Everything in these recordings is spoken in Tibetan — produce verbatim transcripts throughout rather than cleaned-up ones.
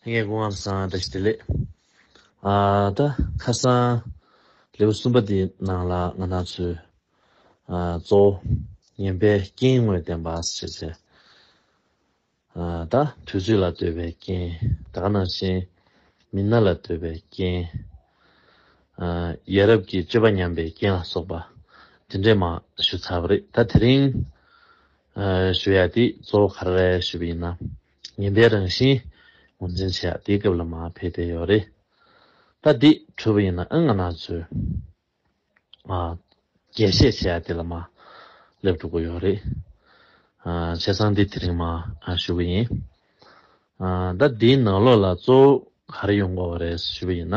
ལྷན་རྒྱས་སྐུ་ཁམས་བཟང་། བཀྲ་ཤིས་བདེ་ལེགས། ཨ་ད་ཁ་སང་ལེའུ་གསུམ་པ་འདིའི་ནང་ལ་ང་རང་ཚོས་ཨ་གཙོ་བོ་ངན་པའི་རྐྱེན་དངོས་བསྟན་པ་ཞེས་བྱས། ཨ་ད་དུས་ཚོད་ལ་ལྟོས་པའི་རྐྱེན། ད་ག་ནང་བཞིན་མི་སྣ་ལ་ལྟོས་པའི་རྐྱེན། ཨ་ཡ་རབས་ཀྱི་སྤྱོད་པ་ཉམས་པའི་རྐྱེན་ལ་སོགས་པ་དེ་འདྲས་མར་ཞུ་ཚར་བ་རེད། ད་དེ་རིང་ཨ་ཞུ་ཡ་དེ་གཙོ་བོ་ག་རེ་རེད་ཞུས་པ་ཡིན་ན། ངན་པའི་རང་བཞིན་ངོས་འཛིན་བྱེད་ཡ་དེའི་སྐབས་ལ་མར་ཕེབས་བསྡད་ཡོད་རེད། ད་འདི་གྲུབ་པ་ཡིན་ན་ཨ་ང་རང་ཚོས་ཨ་རྒྱས་བཤད་བྱེད་ཡ་དེ་ལ་མར་སླེབས་འགྲོ་གི་ཡོད་རེད། ཨ་བྱས་ཙང་འདི་དེ་རིང་མར་ཨ་ཞུ་གི་ཡིན། ཨ་ད་འདིའི་ནང་ལོགས་ལ་གཙོ་བོ་ག་རེ་ཡོང་གི་ཡོད་རེད་ཞུས་པ་ཡིན་ན།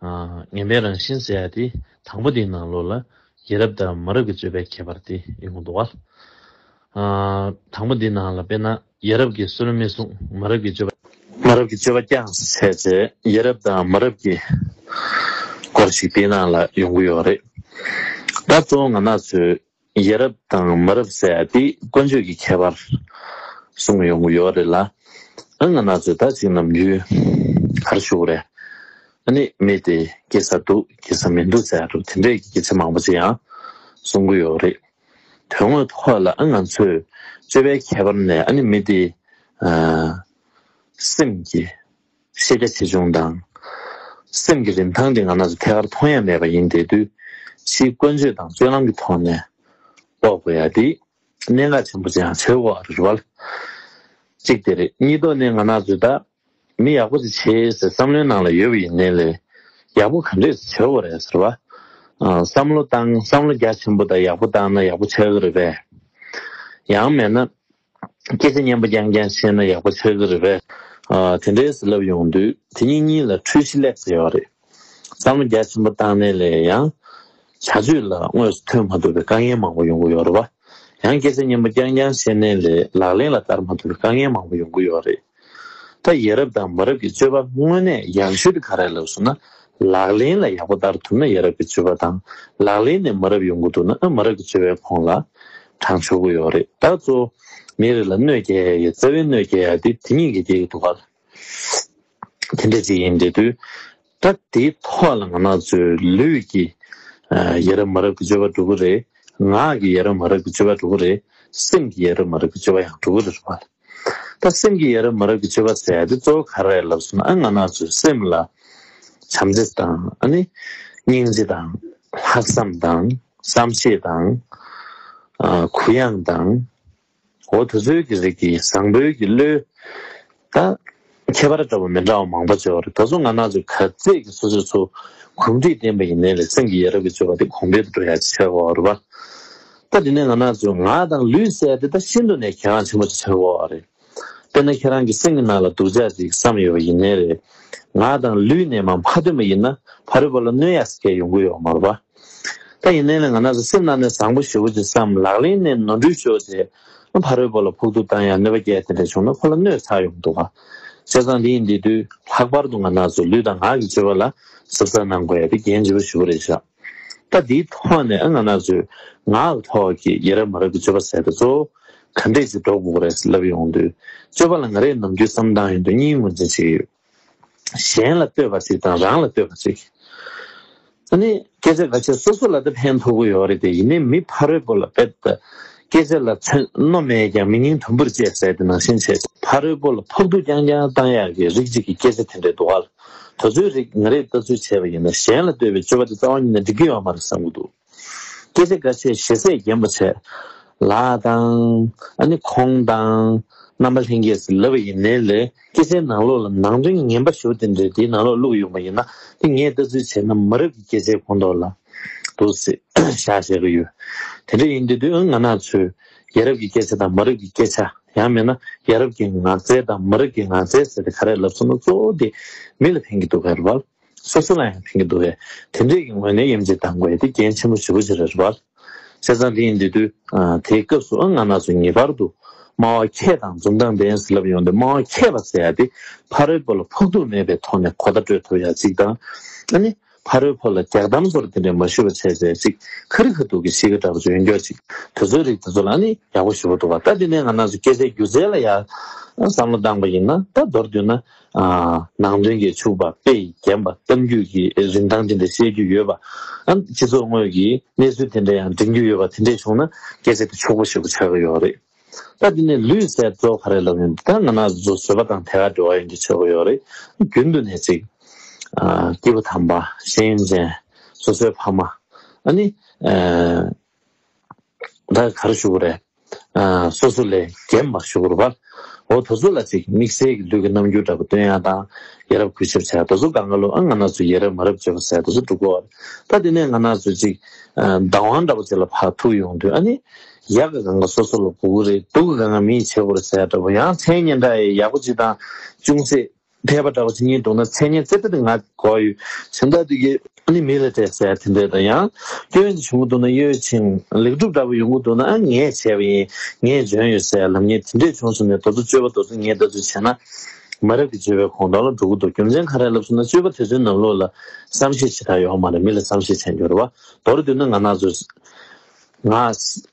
ཨ་ངན་པའི་རང་བཞིན་ཟེར་ཡ་དེ་དང་པོ་འདིའི་ནང་ལོགས་ལ་ཡ་རབས་དང་མ་རབས་ཀྱི་སྤྱོད་པའི་ཁྱད་པར་དེ་ཡོང་གི་འདུག་བ། ཨ་དང་པོ་འདིའི་ནང་ལ་དཔེར་ན་ཡ་རབས་ཀྱིས་སྲོལ་མི་སྲུང་། མ་རབས་ཀྱི་སྤྱོད་པ། མ་རབས་ཀྱི་སྤྱོད་པ་བསྐྱངས་ཟེར་བྱས་ཡ་རབས་དང་མ་རབས་ཀྱི་སྐོར་ཞིག་དེའི་ནང་ལ་ཡོང་གི་ཡོད་རེད། ད་གཙོ་བོ་ང་རང་ཚོས་ཡ་རབས་དང་མ་རབས་ཟེར་ཡ་དེ་ཀུན་སྤྱོད་ཀྱི་ཁྱད་པར་གསུང་ཡོང་གི་ཡོད་རེད་ལ། ཨ་ང་རང་ཚོས་ད་ཅིག་ནམ་རྒྱུན་ག་རེ་ཞུ་དགོས་རེད། ཨ་ནི་མི་དེ་སྐྱེ་ས་འདུག་སྐྱེ་ས་མི་འདུག་ཟེར་ཡ་འདྲ་དེ་འདྲས་ཀྱི་སྐད་ཆ་མང་པོ་ཅིག་ཡང་གསུང་གི་ཡོད་རེད། དོན་དངོས་ཐོག་ལ་ཨ་ང་ཚོས་སྤྱོད་པའི་ཁྱད་པར་ནས་ཨ་ནི་མི་དེ་ཨ་སེམས་ཀྱི་ཤེས་རྒྱ་ཆེ་ཆུང་དང་། སེམས་ཀྱི་རིན་ཐང་དེ་ང་རང་ཚོ་ཐད་ཀར་མཐོང་ཡ་མེད་པ་ཡིན་བསྡད་དུས། ཕྱིའི་ཀུན་སྤྱོད་དང་སྤྱོད་ལམ་གྱི་ཐོག་ནས་ཀློག་དགོས་ཡ་དེ་གནད་འགག་ཆེན་པོ་ཅིག་ཡང་ཆགས་ཀྱི་ཡོད་རེད་བ། གཅིག་དེ་རེད། གཉིས་ཐོག་ནས་ང་རང་ཚོས་ད་མི་ཡག་པོ་ཅིག་བྱེད་ཟེར་བསམ་བློའི་ནང་ལ་ཡོད་པ་ཡིན་ནའི་ལས། ཡག་པོ་ག་འདྲས་བྱེད་དགོས་རེད་ཟེར་བ། ཨ་བསམ་བློ་བཏང་། བསམ་བློ་རྒྱ་ཆེན་པོ་དང་ཡག་པོ་བཏང་ན་ཡག་པོ་ཆགས་ཀྱི་རེད་པས། ཡང་མེད་ན། སྐད་ཆ་སྙན་པོ་རྐྱང་རྐྱང་བཤད་ན་ཡག་པོ་ཆགས་ཀྱི་རེད་པས། ཨ་དེ་འདྲས་ལབ་ཡོང་དུས་དེ་གཉིས་གཉིས་ལ་འཁྲུལ་གཞི་སླེབས་ཚར་ཡོད་རེད། བསམ་བློ་རྒྱ་ཆེན་པོ་བཏང་ནའི་ལས་ཡང་བྱ་སྤྱོད་ལ་དངོས་སུ་ཐོན་མ་ཐུབ་པའི་དཀའ་ངལ་མང་པོ་ཡོང་གི་ཡོད་རེད་བ། ཡང་སྐད་ཆ་སྙན་པོ་རྐྱང་རྐྱང་བཤད་ནའི་ལས་ལག་ལེན་ལ་བསྟར་མ་ཐུབ་པའི་དཀའ་ངལ་མང་པོ་ཡོང་གི་ཡོད་རེད། ད་ཡ་རབས་དང་མ་རབས་ཀྱི་སྤྱོད་པ་དངོས་གནས་ཡག་ཤོས་དེ་ག་རེ་ལབ་སོང་ན། ལག་ལེན་ལ་ཡག་པོ་བསྟར་ཐུབ་ན་ཡ་རབས་ཀྱི་སྤྱོད་པ་དང་། ལག་ལེན་ནས་མ་རབས་ཡོང་གི་འདུག་ན་ཨ་མ་རབས་ཀྱི་སྤྱོད་པའི་ཁོངས་ལ་བགྲང་ཆོག་གི་ཡོད་རེད། ད་གཙོ་བོ་མི་རིགས་ལ་གནོད་སྐྱེལ་ཡ་ཡི་རྩ་བའི་གནོད་སྐྱེལ་ཡ་དེ་དེ་གཉིས་ཀྱི་སྐྱེ་གི་འདུག་ག། དེ་འདྲ་ཅིག་ཡིན་དེ་དུས། ད་དེའི་ཐོག་ལ་ང་རང་ཚོའི་ལུས་ཀྱི་ཨ་ཡ་རབས་མ་རབས་ཀྱི་སྤྱོད་པ་འགྲོ་གི་རེད། ངག་གི་ཡ་རབས་མ་རབས་ཀྱི་སྤྱོད་པ་འགྲོ་གི་རེད། སེམས་ཀྱི་ཡ་རབས་མ་རབས་ཀྱི་སྤྱོད་པ་ཡང་འགྲོ་གི་རེད་བ། ད་སེམས་ཀྱི་ཡ་རབས་མ་རབས་ཀྱི་སྤྱོད་པ་ཟེར་ཡ་དེ་གཙོ་བོ་ག་རེ་རེད་ལབ་སོང་ན། ཨ་ང་རང་ཚོའི་སེམས་ལ་བྱམས་བརྩེ་དང་། ཨ་ནི་སྙིང་རྗེ་དང་། ལྷག་བསམ་དང་། བསམ་ཤེས་དང་། ཨ་གུ་ཡངས་དང་། འོ་དེ་ཚོའི་གི་རིགས་ཀྱི་བཟང་པོའི་གི་བློས། ད་ཁྱད་པར་འདྲ་པོ་མི་འདྲ་བ་མང་པོ་བྱེད་པ་རེད། ད་གཟོད་ང་རང་ཚོས་ག་ཚད་ཀྱི་སོ་སོ་ཚོ་གོམས་འདྲིས་ལྡན་པ་ཡིན་ནའི་ལས་སེམས་ཀྱི་ཡ་རབས་ཀྱི་སྤྱོད་པ་དེ་གོང་འཕེལ་དུ་འགྲོ་ཡ་ཆེ་བ་རེད་བ། ད་དེ་ནས་ང་རང་ཚོས་ངག་དང་ལུས་ཟེར་ཡ་དེ་ད་ཤིན་ཏུ་ནས་གལ་འགངས་ཆེན་པོ་ཆགས་ཀྱི་ཡོད་རེད། དཔེར་ན་ཁྱེད་རང་གི་སེམས་ཀྱི་ནང་ལ་སྡུག་ཅག་ཅིག་བསམ་ཡོད་པ་ཡིན་ནའི་རེད། ངག་དང་ལུས་ནས་མར་མ་ཐོན་པ་ཡིན་ན་ཕ་རོལ་པོ་ལ་གནོད་ཡ་ཟེར་མཁན་ཡོང་གི་ཡོད་མ་རེད་པ། ད་ཡིན་ནའི་ལས་ང་རང་ཚོ་སེམས་ནང་ནས་བཟང་པོ་ཞེ་པོ་ཅིག་བསམ། ལག་ལེན་ནས་ནོར་འཁྲུལ་ཤོར་རྗེས་ཕ་རོལ་པོ་ལ་ཕོག་ཐུག་བཏང་ཡ་གནོད་པ་སྐྱེལ་དེ་འདྲ་བྱུང་ན་ཁོ་ལ་གནོད་ཚར་ཡོང་གི་འདུག་ག། བྱས་ཙང་དེ་ཡིན་དེ་དུས་ལྷག་པར་དུ་ང་རང་ཚོ་ལུས་དང་ངག་གི་སྤྱོད་པ་ལ་གཟབ་གཟབ་གནང་དགོས་ཡ་དེ་གལ་ཆེན་པོ་ཞེ་པོ་རེད་ཤག། ད་དེའི་ཐོག་ནས་ཨ་ང་རང་ཚོས་ངག་གི་ཐོག་གི་ཡ་རབས་མ་རབས་ཀྱི་སྤྱོད་པ་ཟེར་དེ་གཙོ་བོ་ག་འདྲས་ཅིག་འགྲོ་དགོས་ཀྱི་རེད་ལབ་ཡོང་དུས། སྤྱོད་པ་ལ་ང་རའི་ནམ་རྒྱུན་བསམ་སྟངས་ཡིན་དུས་གཉིས་ངོས་འཛིན་བྱེད་ཀྱི་ཡོད། གཞན་ལ་ལྟོས་པ་ཅིག་དང་རང་ལ་ལྟོས་པ་ཅིག། ཨ་ནི་སྐད་ཆ་འགའ་ཤས་སོ་སོ་ལ་ད་ཕན་ཐོགས་ཀྱི་ཡོད་རེད་དེ། ཡིན་ནའི་མི་ཕ་རོལ་པོ་ལ་དཔེ་ད་སྐད་ཆ་ལ་ཚོན་རྣོ་མེད་ཀྱང་མི་སྙིང་དུམ་བུར་བཅད་ཟེར་དེ་ནང་བཞིན་བྱས། ཕ་རོལ་པོ་ལ་ཕོག་ཐུག་རྐྱང་རྐྱང་བཏང་ཡག་གི་རིགས་གཅིག་གི་སྐད་ཆ་དེ་འདྲས་འདུག་ག། དེ་ཚོའི་རིགས་ང་རས་ལྟ་ཚུལ་བྱས་པ་ཡིན་ན་གཞན་ལ་ལྟོས་པའི་སྤྱོད་པ་དེ་རྩ་བ་ཉིད་ནས་འགྲིག་གི་ཡོད་མ་རེད་བསམ་གྱི་འདུག། སྐད་ཆ་འགའ་ཤས་ཞེ་སའི་རྒན་པོ་བྱས། ལགས་དང་། ཨ་ནི་ཁོང་དང་། རྣམ་པ་ལྷན་རྒྱས་སུ་ལབ་པ་ཡིན་ནའི་ལས་སྐད་ཆའི་ནང་ལོགས་ལ་ནང་དོན་ངན་པ་ཞེ་པོ་དེ་འདྲའི་དེའི་ནང་ལོགས་བླུགས་ཡོང་བ་ཡིན་ན། དེ་ངས་ལྟ་ཚུལ་བྱས་ན་མ་རབས་ཀྱི་སྐད་ཆའི་ཁོངས་གཏོགས་ལ་འདུག་སེ་བཞག་བཞག་གི་ཡོད། དེ་འདྲ་ཡིན་དུས་དུས་ང་རང་ཚོས་ཡ་རབས་ཀྱི་སྐད་ཆ་དང་མ་རབས་ཀྱི་སྐད་ཆ། ཡང་མིན་ན་ཡ་རབས་ཀྱི་ངག་རྩལ་དང་མ་རབས་ཀྱི་ངག་རྩལ་ཟེར་ཏེ་ག་རེ་ལབ་སོང་ན། གཙོ་བོ་དེ་མི་ལ་ཕན་གྱི་འདུག་ག་རེད་བ། སོ་སོ་ལ་ཡང་ཕན་གྱི་འདུག་གས། དེ་འདྲས་ཀྱི་ངོས་ནས་དབྱེ་འབྱེད་གཏང་དགོས་ཡ་དེ་གལ་ཆེན་པོ་ཞེ་པོ་ཅིག་རེད་བ། བྱས་ཙང་དེ་ཡིན་དུས་དུས། ཨ་དེའི་སྐབས་སུ་ཨ་ང་རང་ཚོ་ངེས་པར་དུ་སྨྲ་བ་མཁས་དང་འཛུམ་མདངས་ལྡན་ཟེར་ལབ་ཡོང་དུས། སྨྲ་བ་མཁས་པ་ཟེར་ཡ་དེ་ཕ་རོལ་པོ་ལ་ཕོག་ཐུག་མེད་པའི་ཐོག་ནས་གོ་བརྡ་སྤྲོད་ཐུབ་ཡ་གཅིག་དང་། ཨ་ནི་ཕ་རོལ་པོ་ལ་རྒྱག་གཏམ་བཟོ་འདྲ་དེ་འདྲས་མ་ཞུ་བ་བྱས་བྱས་ཅིག། ཁ་རི་ཁ་ཐུག་གི་གཤིས་ཀ་འདྲ་པོ་ཅིག་ཡོང་རྒྱུ་ཅིག། དེ་ཚོའི་རིགས་དེ་ཚོ་ལ་ཨ་ནི་ཡག་པོ་ཞེ་པོ་འདུག་བ། ད་དེ་ནས་ང་རང་ཚོ་སྐད་ཆའི་སྒྱུ་རྩལ་ལ་ཡ་ བསམ་བློ་བཏང་པ་ཡིན་ན། ད་མདོར་བསྡུས་ན་ནང་དོན་གྱིས་ཕྱུག་པ། དཔེ་ཡིས་རྒྱན་པ། གཏམ་རྒྱུད་ཀྱི་རིན་ཐང་དེ་འདྲ་བཤད་རྒྱུ་ཡོད་པ། ཨ་སྤྱི་ཚོགས་དངོས་ཀྱི་གནས་ཚུལ་དེ་འདྲ་ཡང་འདྲེན་རྒྱུ་ཡོད་པ། དེ་འདྲས་བྱུང་ན་སྐད་ཆ་དེ་ཕྱུག་པོ་ཞེ་པོ་ཆགས་ཀྱི་ཡོད་རེད། ད་དེ་ནས་ལུས་ཟེར་གཙོ་བོ་ག་རེ་ལབ་ཡོང་། ད་ང་རང་ཚོ་བཟོད་པ་དང་དེ་ག་འབྲེལ་བ་ཡོད་འདི་ཆགས་ཀྱི་ཡོད་རེད། རྒྱུན་དུ་ནས་ཅིག་སྐྱེས་བུ་དམ་པ། ཤེས་ཡོན་ཅན། སོ་སོའི་ཕ་མ། ཨ་ནི་ད་ག་རེ་ཞུ་དགོས་རེད། སོ་སོ་ལས་རྒན་པ་ཞུ་དགོས་རེད་པ། འོ་དེ་ཚོ་ལ་ཅིག་དམིགས་བསལ་གྱི་ལུས་ཀྱི་རྣམ་འགྱུར་འདྲ་པོ་སྟོན་ཡག་དང་། ཡ་རབས་གུས་ཞབས་བྱས་དེ་ཚོ་སྒང་ག་ལོ། ཨ་ང་རང་ཚོ་ཡ་རབས་མ་རབས་བརྗོད་པ་ཟེར་དེ་ཚོ་འགྲོ་གི་ཡོད་རེད། ད་དེ་ནས་ང་རང་ཚོ་ཅིག་བདག་དབང་འདྲ་པོ་ཅིག་ལ་ཕར་ཐུག་ཡོང་དུས། ཨ་ནི་ཡག་གི་སྒང་ག་སོ་སོ་ལ་དགོས་ཀྱི་རེད། སྡུག་གི་སྒང་ག་མི་ཡིས་བྱེད་དགོས་རེད་ཟེར་ཡག་འདྲ་པོ། ཡང་མཚན་སྙན་གྲགས་ཡག་པོ་ཅིག་དང་ཅུང་ཟད་ཕལ་པ་འདྲ་པོ་ཅིག་རྙེད་འདུག་ན། མཚན་སྙན་ཙི་ཏི་ང་དགོས་ཡོད། གཞན་དག་དེ་གས་ནི་མི་ལ་སྤྲད་ཟེར་དེ་འདྲས་དང་། ཡང་སྐྱོན་ཅིག་བྱུང་གི་འདུག་ན། གཡོ་ཅིང་ལེགས་གྲུབ་འདྲ་པོ་ཡོང་གི་འདུག་ན། ཨ་ངས་བྱས་པ་ཡིན། ངས་འཇོན་ཡོད་ཟེར་ལབ་མཁན་དེ་འདྲས་བྱུང་སོང་ནས། དེ་ཚོ་སྤྱོད་པ་དེ་ཚོ་ངས་ད་དུང་བྱས་ན་མ་རབས་ཀྱི་སྤྱོད་པའི་ཁོངས་གཏོགས་ལ་འགྲོ་གི་འདུག་རྒྱུ་མཚན་ག་རེ་ལབ་སོང་ན། སྤྱོད་པ་དེ་ཚོའི་ནང་ལོགས་ལ་བསམ་ཤེས་བྱེད་ཐབས་ཡོད་མ་རེད། མི་ལ་བསམ་ཤེས་བྱེད་རྒྱུ་རེད་པ། མདོར་བསྡུས་ན་ང་རང་ཚོ་ངག་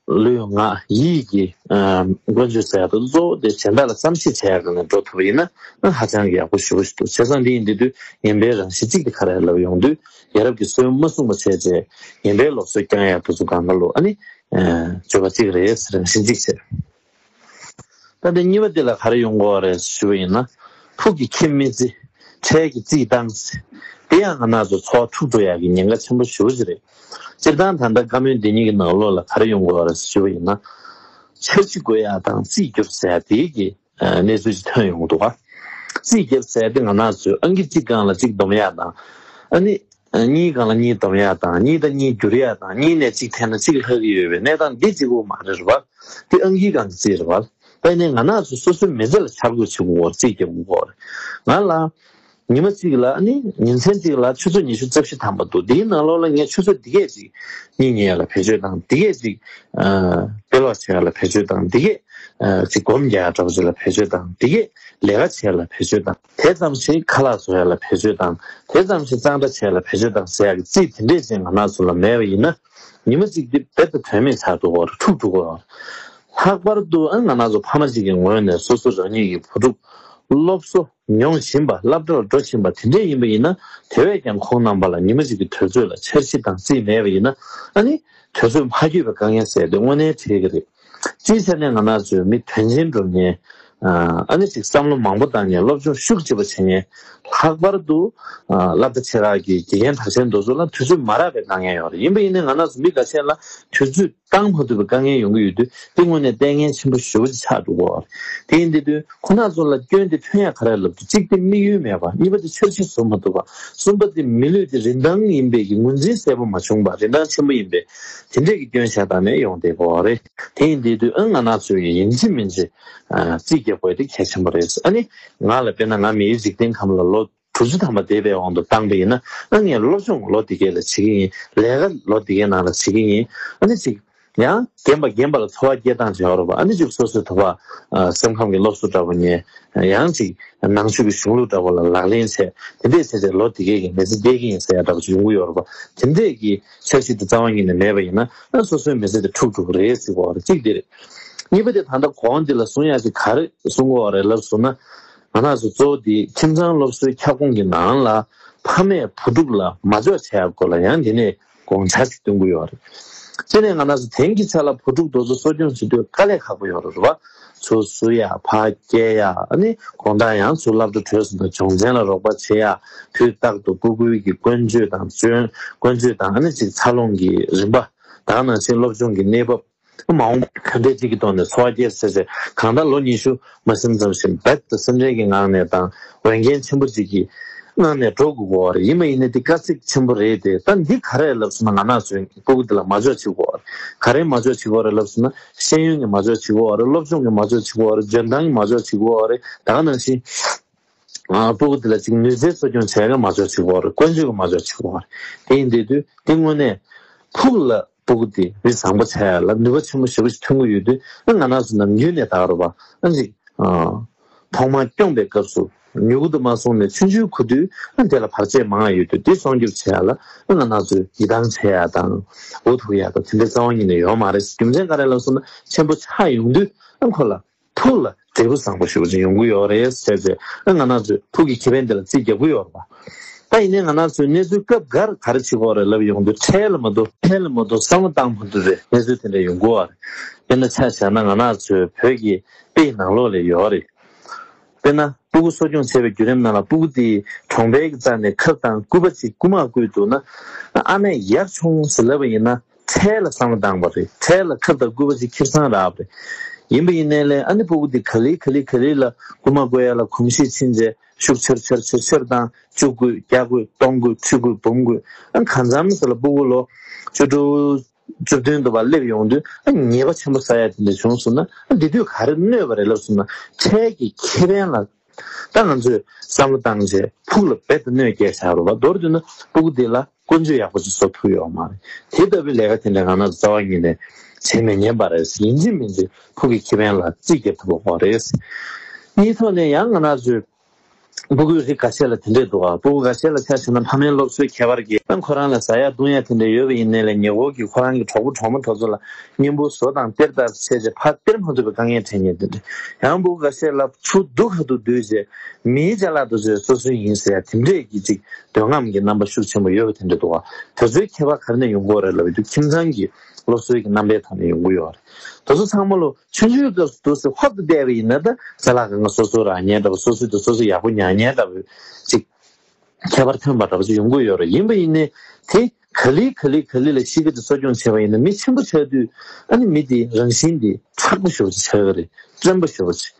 ལུས་ངག་ཡིད་ཀྱི་ཀུན་སྤྱོད་ཟེར་ཡག་དེ་གཙོ་བོ་དེ་གཞན་དག་ལ་བསམ་ཤེས་བྱེད་ཡག་གི་ནས་འགྲོ་ཐུབ་པ་ཡིན་ན། ཨ་ཧ་ཅང་གི་ཡག་པོ་ཞེ་པོ་ཞིག་འདུག་བྱས་ཙང་འདི་ཡིན་དུས་དུས་ངན་པའི་རང་བཞིན་གཅིག་དེ་ག་རེ་ལབ་ཡོང་དུས། ཡ་རབས་ཀྱི་སྲོལ་མ་བསྲུངས་པ་བྱས་རྗེས་ངན་པའི་ལུགས་སྲོལ་བསྐྱང་ཡག་དེ་ཚོ་སྒང་ག་ལོ། ཨ་ནི་བརྗོད་པ་གཅིག་རེད། རང་བཞིན་གཅིག་བྱས། ད་འདི་གཉིས་པ་འདི་ལ་ག་རེ་ཡོང་གི་ཡོད་རེད་ཞུས་པ་ཡིན་ན། ཕུགས་ཀྱི་ཁྱིམ་མི་བརྩི། འཕྲལ་གྱི་རྩིས་བཏང་། དེ་ཡང་ང་རང་ཚོ་འཚོ་བ་འཁྲུག་འགྲོ་ཡག་གི་ཉེན་ཁ་ཆེན་པོ་ཞེ་པོ་ཅིག་རེད། སྤྱིར་བཏང་ད་ལྟ་བཀའ་མོལ་འདི་གཉིས་ཀྱི་ནང་ལོགས་ལ་ག་རེ་ཡོང་གི་ཡོད་རེད་ཞུས་པ་ཡིན་ན། འཆར་གཞི་བཀོད་ཡག་དང་རྩིས་རྒྱབ་ཟེར་ཡག་དེའི་གི་གནས་ཚུལ་ཅིག་ཐོན་ཡོང་གི་འདུག་ག་རྩིས་རྒྱབ་ཟེར་ཡག་དེ་ང་རང་ཚོས་ཨང་ཀི་གཅིག་སྒང་ལ་གཅིག་སྡོམ་ཡག་དང་། ཨ་ནི་གཉིས་སྒང་ལ་གཉིས་སྡོམ་ཡག་དང་། གཉིས་དང་གཉིས་བསྒྱུར་ཡག་དང་། གཉིས་ནས་གཅིག་འཐེན་ན་གཅིག་ལྷག་གི་ཡོད་པའི་གནས་སྟངས་འདི་གཅིག་པོ་མ་རེད་པ། འདི་ཨང་ཀིའི་སྒང་གི་རྩིས་རེད་པ། ད་ཡིན་ནའི་ང་རང་ཚོ་སོ་སོའི་མི་ཚེ་ལ་འཆར་འགོད་བྱེད་དགོས་པར་རྩིས་རྒྱབ་དགོས་པ་རེད། ང་ལ་ཉི་མ་གཅིག་ལ་ནི་ཉིན་མཚན་གཅིག་ལ་ཆུ་ཚོད་ཉི་ཤུ་རྩ་བཞི་ཐམ་པ་འདུག་འདིའི་ནང་ལོགས་ལ་ངས་ཆུ་ཚོད་འདི་གས་ཅིག་གཉིད་ཉལ་ལ་བེད་སྤྱོད་བཏང་། འདི་གས་ཅིག་དཔེ་ཀློག་བྱེད་ཡག་ལ་བེད་སྤྱོད་བཏང་། འདི་གས་ཅིག་སྒོམ་རྒྱག་ཡག་འདྲ་པོ་ཅིག་ལ་བེད་སྤྱོད་བཏང་། འདི་གས་ལས་ཀ་བྱེད་ཡག་ལ་བེད་སྤྱོད་བཏང་། དེ་ཙམ་ཞིག་ཁ་ལག་བཟོ་ཡག་ལ་བེད་སྤྱོད་བཏང་། དེ་ཙམ་ཞིག་གཙང་སྦྲ་བྱེད་ཡག་ལ་བེད་སྤྱོད་བཏང་ཟེར་ཡག་གི་རྩིས་དེ་འདྲས་ཅིག་ང་རང་ཚོ་ལ་མེད་པ་ཡིན་ན། ཉི་མ་གཅིག་འདི་རྦད་དེ་དོན་མེད་ཆགས་འགྲོ་གི་རེད། འཁྲུག་འགྲོ་གི་རེད། ལྷག་པར་དུ་ཨ་ང་རང་ཚོ་ཕ་མ་གཅིག་གི་ངོས་ནས་སོ་སོ་རང་ཉིད་ཀྱི་བུ་ཕྲུག་སློབ་གསོ་མྱོང་བཞིན་པ། སློབ་གྲྭར་འགྲོ་བཞིན་པ་དེ་འདྲས་ཡིན་པ་ཡིན་ན། དེ་བས་ཀྱང་ཁོང་རྣམ་པ་ལ་ཉི་མ་གཅིག་གི་དུས་ཚོད་ལ་འཆར་གཞི་དང་རྩིས་མེད་པ་ཡིན་ན། ཨ་ནི་དུས་ཚོད་མ་འཁྱོལ་བའི་དཀའ་ངལ་ཟེར་དེ་དངོས་གནས་འཕྲད་ཀྱི་རེད། སྤྱིའི་ཆ་ནས་ང་རང་ཚོའི་མི་དོན་ཆེན་སྒྲུབ་མཁན། ཨ་ནི་ཅིག་བསམ་བློ་མང་པོ་བཏང་མཁན། སློབ་སྦྱོང་ཤུགས་ཆེ་པོ་བྱེད་མཁན། ལྷག་པར་དུ་སློབ་གྲྭ་ཆེ་ཁག་གི་དགེ་རྒན་གྲགས་ཅན་དེ་ཚོ་ལ་དུས་ཚོད་མ་རག་པའི་དཀའ་ངལ་ཡོད་རེད། ཡིན་པ་ཡིན་ནའི་ང་རང་ཚོ་མི་འགའ་ཤས་ལ་དུས་ཚོད་བཏང་མ་ཐུབ་པའི་དཀའ་ངལ་ཡོང་གི་ཡོད་དུས། དེ་དངོས་གནས་ལྟས་ངན་ཆེན་པོ་ཞེ་པོ་ཅིག་ཆགས་འགྲོ་གི་ཡོད་རེད། དེ་ཡིན་དུས་དུས་ཁོ་རང་ཚོ་ལ་སྐྱོན་དེ་ཐོན་ཡག་ག་རེ་ལབ་དུས། གཅིག་དེ་དམིགས་ཡུལ་མེད་པ། གཉིས་པ་དེ་འཆར་གཞི་བཟོ་མ་ཐུབ་པ། གསུམ་པ་དེ་མི་ལུས་དེ་རིན་ཐང་ཡིན་པའི་གི་ངོས་འཛིན་གསལ་པོ་མ་བྱུང་བ། རིན་ཐང་ཆེན་པོ་ཡིན་པའི་དེ་འདྲས་ཀྱི་སྐྱོན་ཞིག་ད་ནས་ཡོང་བསྡད་ཀྱི་ཡོད་རེད། དེ་ཡིན་དུས་དུས་ཨ་ང་རང་ཚོ་ཡིན་གཅིག་མིན་གཅིག་རྩིས་རྒྱག་དགོས་དེ་གལ་ཆེན་པོ་རེད། ཨ་ནི་ང་ལ་དཔེར་ན་ང་མིའི་འཇིག་རྟེན་ཁམས་ལ་ལོ་དྲུག་ཅུ་ཐམ་པ་འདས་པའི་དབང་དུ་བཏང་པ་ཡིན་ན། ཨ་ངས་སློབ་སྦྱོང་ལོ་འདི་གས་ལ་བྱེད་ཀྱི་ཡིན། ལས་ཀ་ལོ་འདི་གས་ནང་ལ་བྱེད་ཀྱི་ཡིན། ཨ་ནི་ཅིག་ཡང་རྒན་པ་རྒན་པ་ལ་འཚོ་བ་སྐྱེལ་སྟངས་ཅིག་ཡོད་རེད་པ། ཨ་ནི་ཅིག་སོ་སོའི་དོ་པ་སེམས་ཁམས་ཀྱི་སློབ་གསོ་འདྲ་པོ་ཉན། ཡང་ཅིག་ནང་ཆོས་ཀྱི་གཞུང་ལུགས་འདྲ་པོ་ལ་ལག་ལེན་བྱས། དེ་འདྲས་བྱས་ཏེ་ལོ་འདི་གས་ཀྱི་མི་ཚེ་སྐྱེལ་གྱི་ཡིན་ཟེར་ཡ་འདྲ་པོ་ཅིག་ཡོང་གི་ཡོད་རེད་པ། དེ་འདྲས་ཀྱི་འཆར་གཞི་དེ་རྩ་བ་ཉིད་ནས་མེད་པ་ཡིན་ན། ཨ་སོ་སོའི་མི་ཚེ་དེ་འཁྲུག་འགྲོ་གི་རེད་ཟེར་གྱི་ཡོད་རེད། གཅིག་དེ་རེད། གཉིས་པ་དེ་ད་ལྟ་གོང་འདི་ལ་གསུང་ཡག་ཅིག་ག་རེ་གསུང་གི་ཡོད་རེད་ལབ་སོང་ན། ང་རང་ཚོ་གཙོ་བོ་དེ་ཁྱིམ་ཚང་སློབ་གསོའི་ཁྱབ་ཁོངས་ཀྱི་ནང་ལ་ཕ་མས་བུ་ཕྲུག་ལ་མ་འཇོག་བྱེད་ཡག་སྐོར་ལ་ཡང་འདི་ནས་དགོངས་འཆར་ཅིག་འདོན་གྱི་ཡོད་རེད། སྤྱིར་ནས་ང་རང་ཚོ་དེང་གི་ཆ་ལ་བུ་ཕྲུག་དེ་ཚོ་གསོ་སྐྱོང་བྱེད་དུས་དཀའ་ལས་ཁག་པོ་ཡོད་རེད་པ། ཚུར་བསུ་ཡག་ཕར་སྐྱེལ་ཡག་ཨ་ནི་དགོང་དག་ཡང་ཚུར་སློབ་གྲྭ་གྲོལ་སོང་ཙང་སྦྱོང་ཚན་ལ་རོགས་པ་བྱེད་ཡག་དུས་རྟག་ཏུ་སྤུ་གུའི་གི་ཀུན་སྤྱོད་དང་སྐྱོན། ཀུན་སྤྱོད་དང་ཨ་ནི་ཅིག་འཚར་ལོངས་ཀྱི་རིམ་པ། ད་ག་ནང་བཞིན་སློབ་སྦྱོང་གི་གནས་བབ། མ་འོངས་ག་འདྲས་ཅིག་གི་ཐོག་ནས་འཚོ་བ་སྐྱེལ་ཟེར་ཟེར། གང་ལྟར་ལོ་ཉི་ཤུ་མ་ཟིན་ཙམ་ཞིག་རྦད་དེ་སེམས་ཁྲལ་གྱི་ངང་ནས་དང་འོས་འགན་ཆེན་པོ་ཅིག་གི་ངང་ནས་འགྲོ་དགོས་ཀྱི་ཡོད་རེད། ཡིན་པ་ཡིན་ནའི་འདི་དཀའ་ཚེགས་ཆེན་པོ་རེད་དེ། ད་འདི་ག་རེ་ལབ་སོང་ན། ང་རང་ཚོའི་སྤུ་གུ་འདི་ལ་མ་འཇོག་བྱེད་ཀྱི་ཡོད་རེད། ག་རེ་མ་འཇོག་བྱེད་ཀྱི་ཡོད་རེད་ལབ་སོང་ན། ཤེས་ཡོན་གྱི་མ་འཇོག་བྱེད་ཀྱི་ཡོད་རེད། སློབ་སྦྱོང་གི་མ་འཇོག་བྱེད་ཀྱི་ཡོད་རེད། འཇོན་ཐང་གི་མ་འཇོག་བྱེད་ཀྱི་ཡོད་རེད། ད་ག་ནང་བཞིན། ཨ་སྤུ་གུ་འདི་ལ་ཅིག་ནུས་རྩལ་གསོ་སྐྱོང་བྱེད་ཡག་མ་འཇོག་བྱེད་ཀྱི་ཡོད་རེད། ཀུན་སྤྱོད་ཀྱི་མ་འཇོག་བྱེད་ཀྱི་ཡོད་རེད། དེ་ཡིན་དུས་དུས་དེ་དངོས་གནས་ཕུགས་ལ་སྤུ་གུ་དེ་མི་བཟང་པོ་ཆགས་ཡག་ལ་ནུས་པ་ཆེན་པོ་ཞེ་པོ་ཞིག་ཐོན་གྱི་ཡོད་དུས། ཨ་ང་རང་ཚོ་ནམ་རྒྱུན་ནས་ད་ག་རེད་པ། ཨ་ཅིག་ཨ་ཐོག་མར་སྐྱོང་པའི་སྐབས་སུ་མྱུ་གུ་དེ་མ་བཟུང་ནས་ཆུང་ཆུང་ཁུ་དུས། ཨ་དེ་ལ་བར་ཆད་མང་བ་ཡོད་དུས། དེ་སྲུང་སྐྱོབ་བྱེད་ཡག་ལ་ཨ་ང་རང་ཚོས་ཡིད་ཐང་ཆད་ཡག་དང་འུ་ཐུག་ཡག་དང་དེ་འདྲ་རྩ་བ་ཉིད་ནས་ཡོད་མ་རེད། རྒྱུ་མཚན་ག་རེ་ལབ་སོང་ན། ཆེན་པོ་ཆགས་ཡོང་དུས་ཨ་ཁོ་ལ་ཐུགས་ལ་ འབྲས་བུ་བཟང་པོ་ཞེ་པོ་ཅིག་ཡོང་གི་ཡོད་རེད་ཟེར་ཏེ། ཨ་ང་རང་ཚོས་ཕུགས་ཀྱི་ཁེ་ཕན་དེ་ལ་རྩིས་རྒྱག་གི་ཡོད་རེད་པ། ད་ཡིན་ནའི་ང་རང་ཚོས་གནས་ཚུལ་སྐབས་འགར་ག་རེ་བྱེད་ཀྱི་ཡོད་རེད་ལབ་ཡོང་དུས། འཕྲལ་ལ་མ་གཏོགས། འཕྲལ་ལ་མ་གཏོགས་བསམ་བློ་བཏང་མ་ཐུབ་པའི་གནས་ཚུལ་དེ་འདྲ་ཡོང་གི་ཡོད་རེད། དཔེར་ན་ཆ་བཞག་ན་ང་རང་ཚོའི་བོད་ཀྱི་དཔེ་ཡི་ནང་ལོགས་ལ་ཡོད་རེད། དཔེར་ན་སྤུ་གུ་གསོ་སྐྱོང་བྱེད་པའི་བརྒྱུད་རིམ་ནང་ལ་སྤུ་གུ་དེ་གྲོང་པའི་རྩ་ནས་ཁབ་དང་སྐུད་པ་ཅིག་རྐུ་མ་བརྐུས་འདུག་ན། ཨ་མས་ཡར་མཆོངས་ཟེར་ལབ་པ་ཡིན་ན། འཕྲལ་ལ་བསམ་བློ་བཏང་བ་རེད། འཕྲལ་ལ་ཁབ་དང་སྐུད་པ་ཅིག་ཁེར་སང་རག་པ་རེད། ཡིན་པ་ཡིན་ནའི་ལས་ཨ་ནི་སྤུ་གུ་དེ་ག་ལེ་ག་ལེ་ག་ལེ་ལ་རྐུ་མ་རྐུ་ཡ་ལ་གོམས་གཤིས་ཕྱིན་རྗེས། ཤུགས་ཆེར་ཆེར་ཆེར་ཆེར་བཏང་། བཅུ་བརྐུས། བརྒྱ་བརྐུས། སྟོང་བརྐུས། ཁྲི་བརྐུས། འབུམ་བརྐུས། ཨ་གང་འཚམ་ཟེར་ལ་སྤུ་གུ་ལོ་བཅུ་དྲུག་བཅུ་བདུན་དུ་བ་སླེབས་ཡོང་དུས། ཨ་ཉེས་པ་ཆེན་པོ་བསགས་ཡ་དེ་འདྲ་བྱུང་སོང་ན། ཨ་འདི་དུས་ག་རེ་གནོད་པ་རེད་ལབ་སོང་ན། འཕྲལ་གྱི་ཁེ་ཕན་ལ་ད་ང་ཚོས་བསམ་བློ་བཏང་རྗེས་ཕུགས་ལ་རྦད་དེ་གནོད་སྐྱེལ་བཞག་རོགས་པ། མདོར་བསྡུས་ན་སྤུ་གུ་འདི་ལ་ཀུན་སྤྱོད་ཡག་པོ་ཅིག་བཟོ་ཐུབ་ཡོད་མ་རེད། དེ་ལྟ་བུའི་ལས་ཀ་དེ་འདྲ་ང་རང་ཚོ་རྩ་བ་ཉིད་ནས་བྱེད་མི་ཉན་པ་རེད། ཡིན་གཅིག་མིན་གཅིག་ཕུགས་ཀྱི་ཁེ་ཕན་ལ་རྩིས་རྒྱག་ཐུབ་པ་རེད། གཉིས་ཐོག་ནས་ཡང་ང་རང་ཚོའི་སྤུ་གུའི་རིགས་ཁ་ཤས་ལ་དེ་འདྲས་འདུག་ག་སྤུ་གུ་ཁ་ཤས་ལ་ཆ་བཞག་ན་ཕ་མའི་སློབ་གསོའི་ཁྱད་པར་གྱིས། ཨ་ཁོ་རང་ལ་ཟ་ཡ་བཏུང་ཡ་དེ་འདྲས་ཡོད་པ་ཡིན་ནའི་ལས། ཉེ་འཁོར་གྱི་ཁོ་རང་གི་གྲོགས་པོ་གྲོགས་མོ་དེ་ཚོ་ལ་གཉེན་པོ་བཟོ་དང་སྟེར་ལྟར་བྱས་རྗེས་ཕར་སྟེར་མ་ཐུབ་པའི་དཀའ་ངལ་འཕྲད་མཁན་དེ་འདྲས། ཡང་སྤུ་གུ་ཁ་ཤས་ལ་ཆུ་རྡུལ་ཁ་ཐུག་བསྡུས་རྗེས་མིའི་ཅ་ལག་དེ་ཚོ་སོ་སོའི་ཡིན་ཟེར་ཡ་དེ་འདྲས་ཀྱི་ཅིག་འདོད་རྔམ་གྱི་རྣམ་པ་ཤུགས་ཆེན་པོ་ཡོད་པ་དེ་འདྲས་འདུག་ག་དེ་ཚོའི་ཁྱད་པར་ག་རེ་ནས་ཡོང་གི་ཡོད་རེད་ལབ་ཡོང་དུས། ཁྱིམ་ཚང་གི་སློབ་གསོའི་གི་རྣམ་པའི་ཐོག་ནས་ཡོང་གི་ཡོད་རེད། དེ་ཚོ་ཚང་མ་ལོ་ཆུང་ཆུང་སྐབས་སུ་འདུག་སེ་ཧོབ་ཏེ་བསྡད་པ་ཡིན་ན། ད་ཅ་ལག་སྒང་ག་སོ་སོ་རག་མཁན་འདྲ་པོ། སོ་སོའི་དེ་སོ་སོ་ཡག་པོ་ཉར་མཁན་འདྲ་པོ་ཅིག་ཁྱད་པར་ཐོན་པ་འདྲ་པོ་ཅིག་ཡོང་གི་ཡོད་རེད། ཡིན་པ་ཡིན་ནའི་དེ་ག་ལེ་ག་ལེ་ག་ལེ་ལ་གཤིས་ཀ་དེ་གསོ་སྐྱོང་བྱས་པ་ཡིན་ན། མི་ཆེན་པོ་ཆགས་དུས་ཨ་ནི་མི་དེ་རང་བཞིན་དེ་མཁྲེགས་པོ་ཞེ་པོ་ཅིག་ཆགས་ཀྱི་རེད། བཙན་པོ་ཞེ་པོ་ཅིག་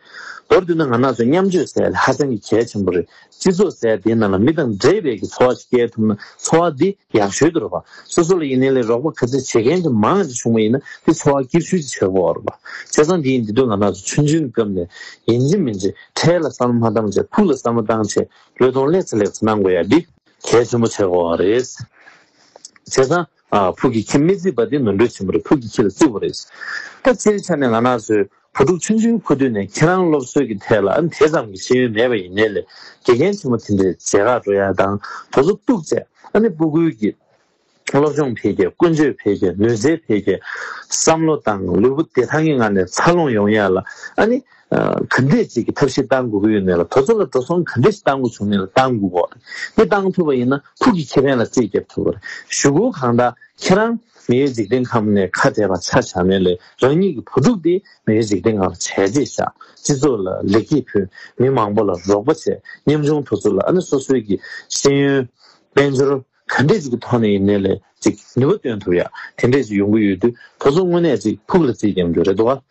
མདོར་བསྡུས་ན་ང་རང་ཚོ་མཉམ་སྤྱོད་ཟེར་ཡ་དེ་ཧ་ཅང་གི་གལ་ཆེན་པོ་རེད། སྤྱི་ཚོགས་ཟེར་ཡ་དེའི་ནང་ལ་མི་དང་འདྲེས་པའི་གི་འཚོ་བ་ཅིག་སྐྱེལ་ཐུབ་ན། འཚོ་བ་འདི་ཡག་ཤོས་དེ་རེད་པ། སོ་སོ་ལ་ཡིན་ནའི་ལས་རོགས་པ་ག་ཚོད་བྱེད་མཁན་ཅིག་མང་ཅིག་བྱུང་བ་ཡིན་ན། དེ་འཚོ་བ་སྐྱིད་ཤོས་ཅིག་ཆགས་ཀྱི་ཡོད་རེད་པ། བྱས་ཙང་དེ་ཡིན་དུས་ང་རང་ཚོ་ཆུང་ཆུང་གི་སྐབས་ནས་ཡིན་གཅིག་མིན་གཅིག་འཕྲལ་ལ་བསམ་བློ་མ་བཏང་བྱས། ཕུགས་ལ་བསམ་བློ་བཏང་བྱས། བློས་གཏོང་ལེགས་ཚེ་ལེགས་ཚེ་གནང་དགོས་ཡ་འདི་གལ་ཆེན་པོ་ཆགས་ཀྱི་ཡོད་རེད། བྱས་ཙང་ཨ་ཕུགས་ཀྱི་ཁྱིམ་མི་བརྩིགས་པ་དེ་ནོར་འཁྲུལ་ཆེན་པོ་རེད། ཕུགས་ཀྱི་ཁྱི་ལ་བརྩིགས་པ་རེད། ད་སྤྱིའི་ཆ་ནས་ང་རང་ཚོའི་བུ་ཕྲུག་ཆུང་ཆུང་ཁུ་དུས་ནས་ཁྱེད་རང་སློབ་གསོའི་གི་ཐད་ལ་ཨ་ནི་དེ་ཙམ་གྱི་ཤེས་ཡོན་མེད་པ་ཡིན་ནའི་ལས། དགེ་རྒན་ཆེན་མོ་དེ་འདྲའི་མཇལ་ཁ་འགྲོ་ཡ་དང་། དེ་ཚོ་གཏུགས་བྱས། ཨ་ནི་སྤུ་གུའི་གི་སློབ་སྦྱོང་འཕེལ་རྒྱས། ཀུན་སྤྱོད་འཕེལ་རྒྱས། ནུས་རྩལ་འཕེལ་རྒྱས། བསམ་བློ་དང་ལུས་པོ་བདེ་ཐང་གི་ངང་ནས་འཚར་ལོངས་ཡོང་ཡ་ལ། ཨ་ནི་ཨ་ག་འདྲས་ཅིག་གི་ཐབས་ཤེས་གཏང་དགོས་ཀྱི་ཡོད་ནའི་ལ། དེ་ཚོ་ལ་འགྲོ་སོང་ག་འདྲས་ཤིག་གཏང་དགོས་བྱུང་ནའི་ལ་གཏང་དགོས་ཀྱི་ཡོད་རེད། འདི་གཏང་ཐུབ་པ་ཡིན་ན་ཕུགས་ཀྱི་ཁེ་ཕན་ལ་རྩིས་རྒྱབ་ཐུབ་པ་རེད། གཞུག་གུ་གང་ལྟར་ཁྱེད་རང་མི་ཡུལ་འཇིག་རྟེན་ཁམས་ནས་ཁ་བྲལ་བ་ཆ་བཞག་ནའི་ལས། རང་ཉིད་ཀྱི་བུ་ཕྲུག་དེ་མི་ཡུལ་འཇིག་རྟེན་ཁམས་ལ་བྱས་རྗེས་བཞག་སྤྱི་ཚོགས་ལ་ལེགས་སྐྱེས་ཕུལ། མི་མང་པོ་ལ་རོགས་པ་བྱས། ཉམ་ཆུང་དེ་ཚོ་ལ་ཨ་ནི་སོ་སོའི་གི་ཤེས་ཡོན་དཔལ་འབྱོར་ག་འདྲས་ཅིག་གི་ཐོག་ནས་ཡིན་ནའི་ལས་ཅིག་ནུས་པ་བཏོན་ཐུབ་ཡ་དེ་འདྲས་ཅིག་ཡོང་གི་ཡོད་དུས། དེ་ཚོ་དངོས་གནས་ཅིག་ཕུགས་ལ་རྩིས་རྒྱག་རྒྱུ་རེད་འདུག་ག་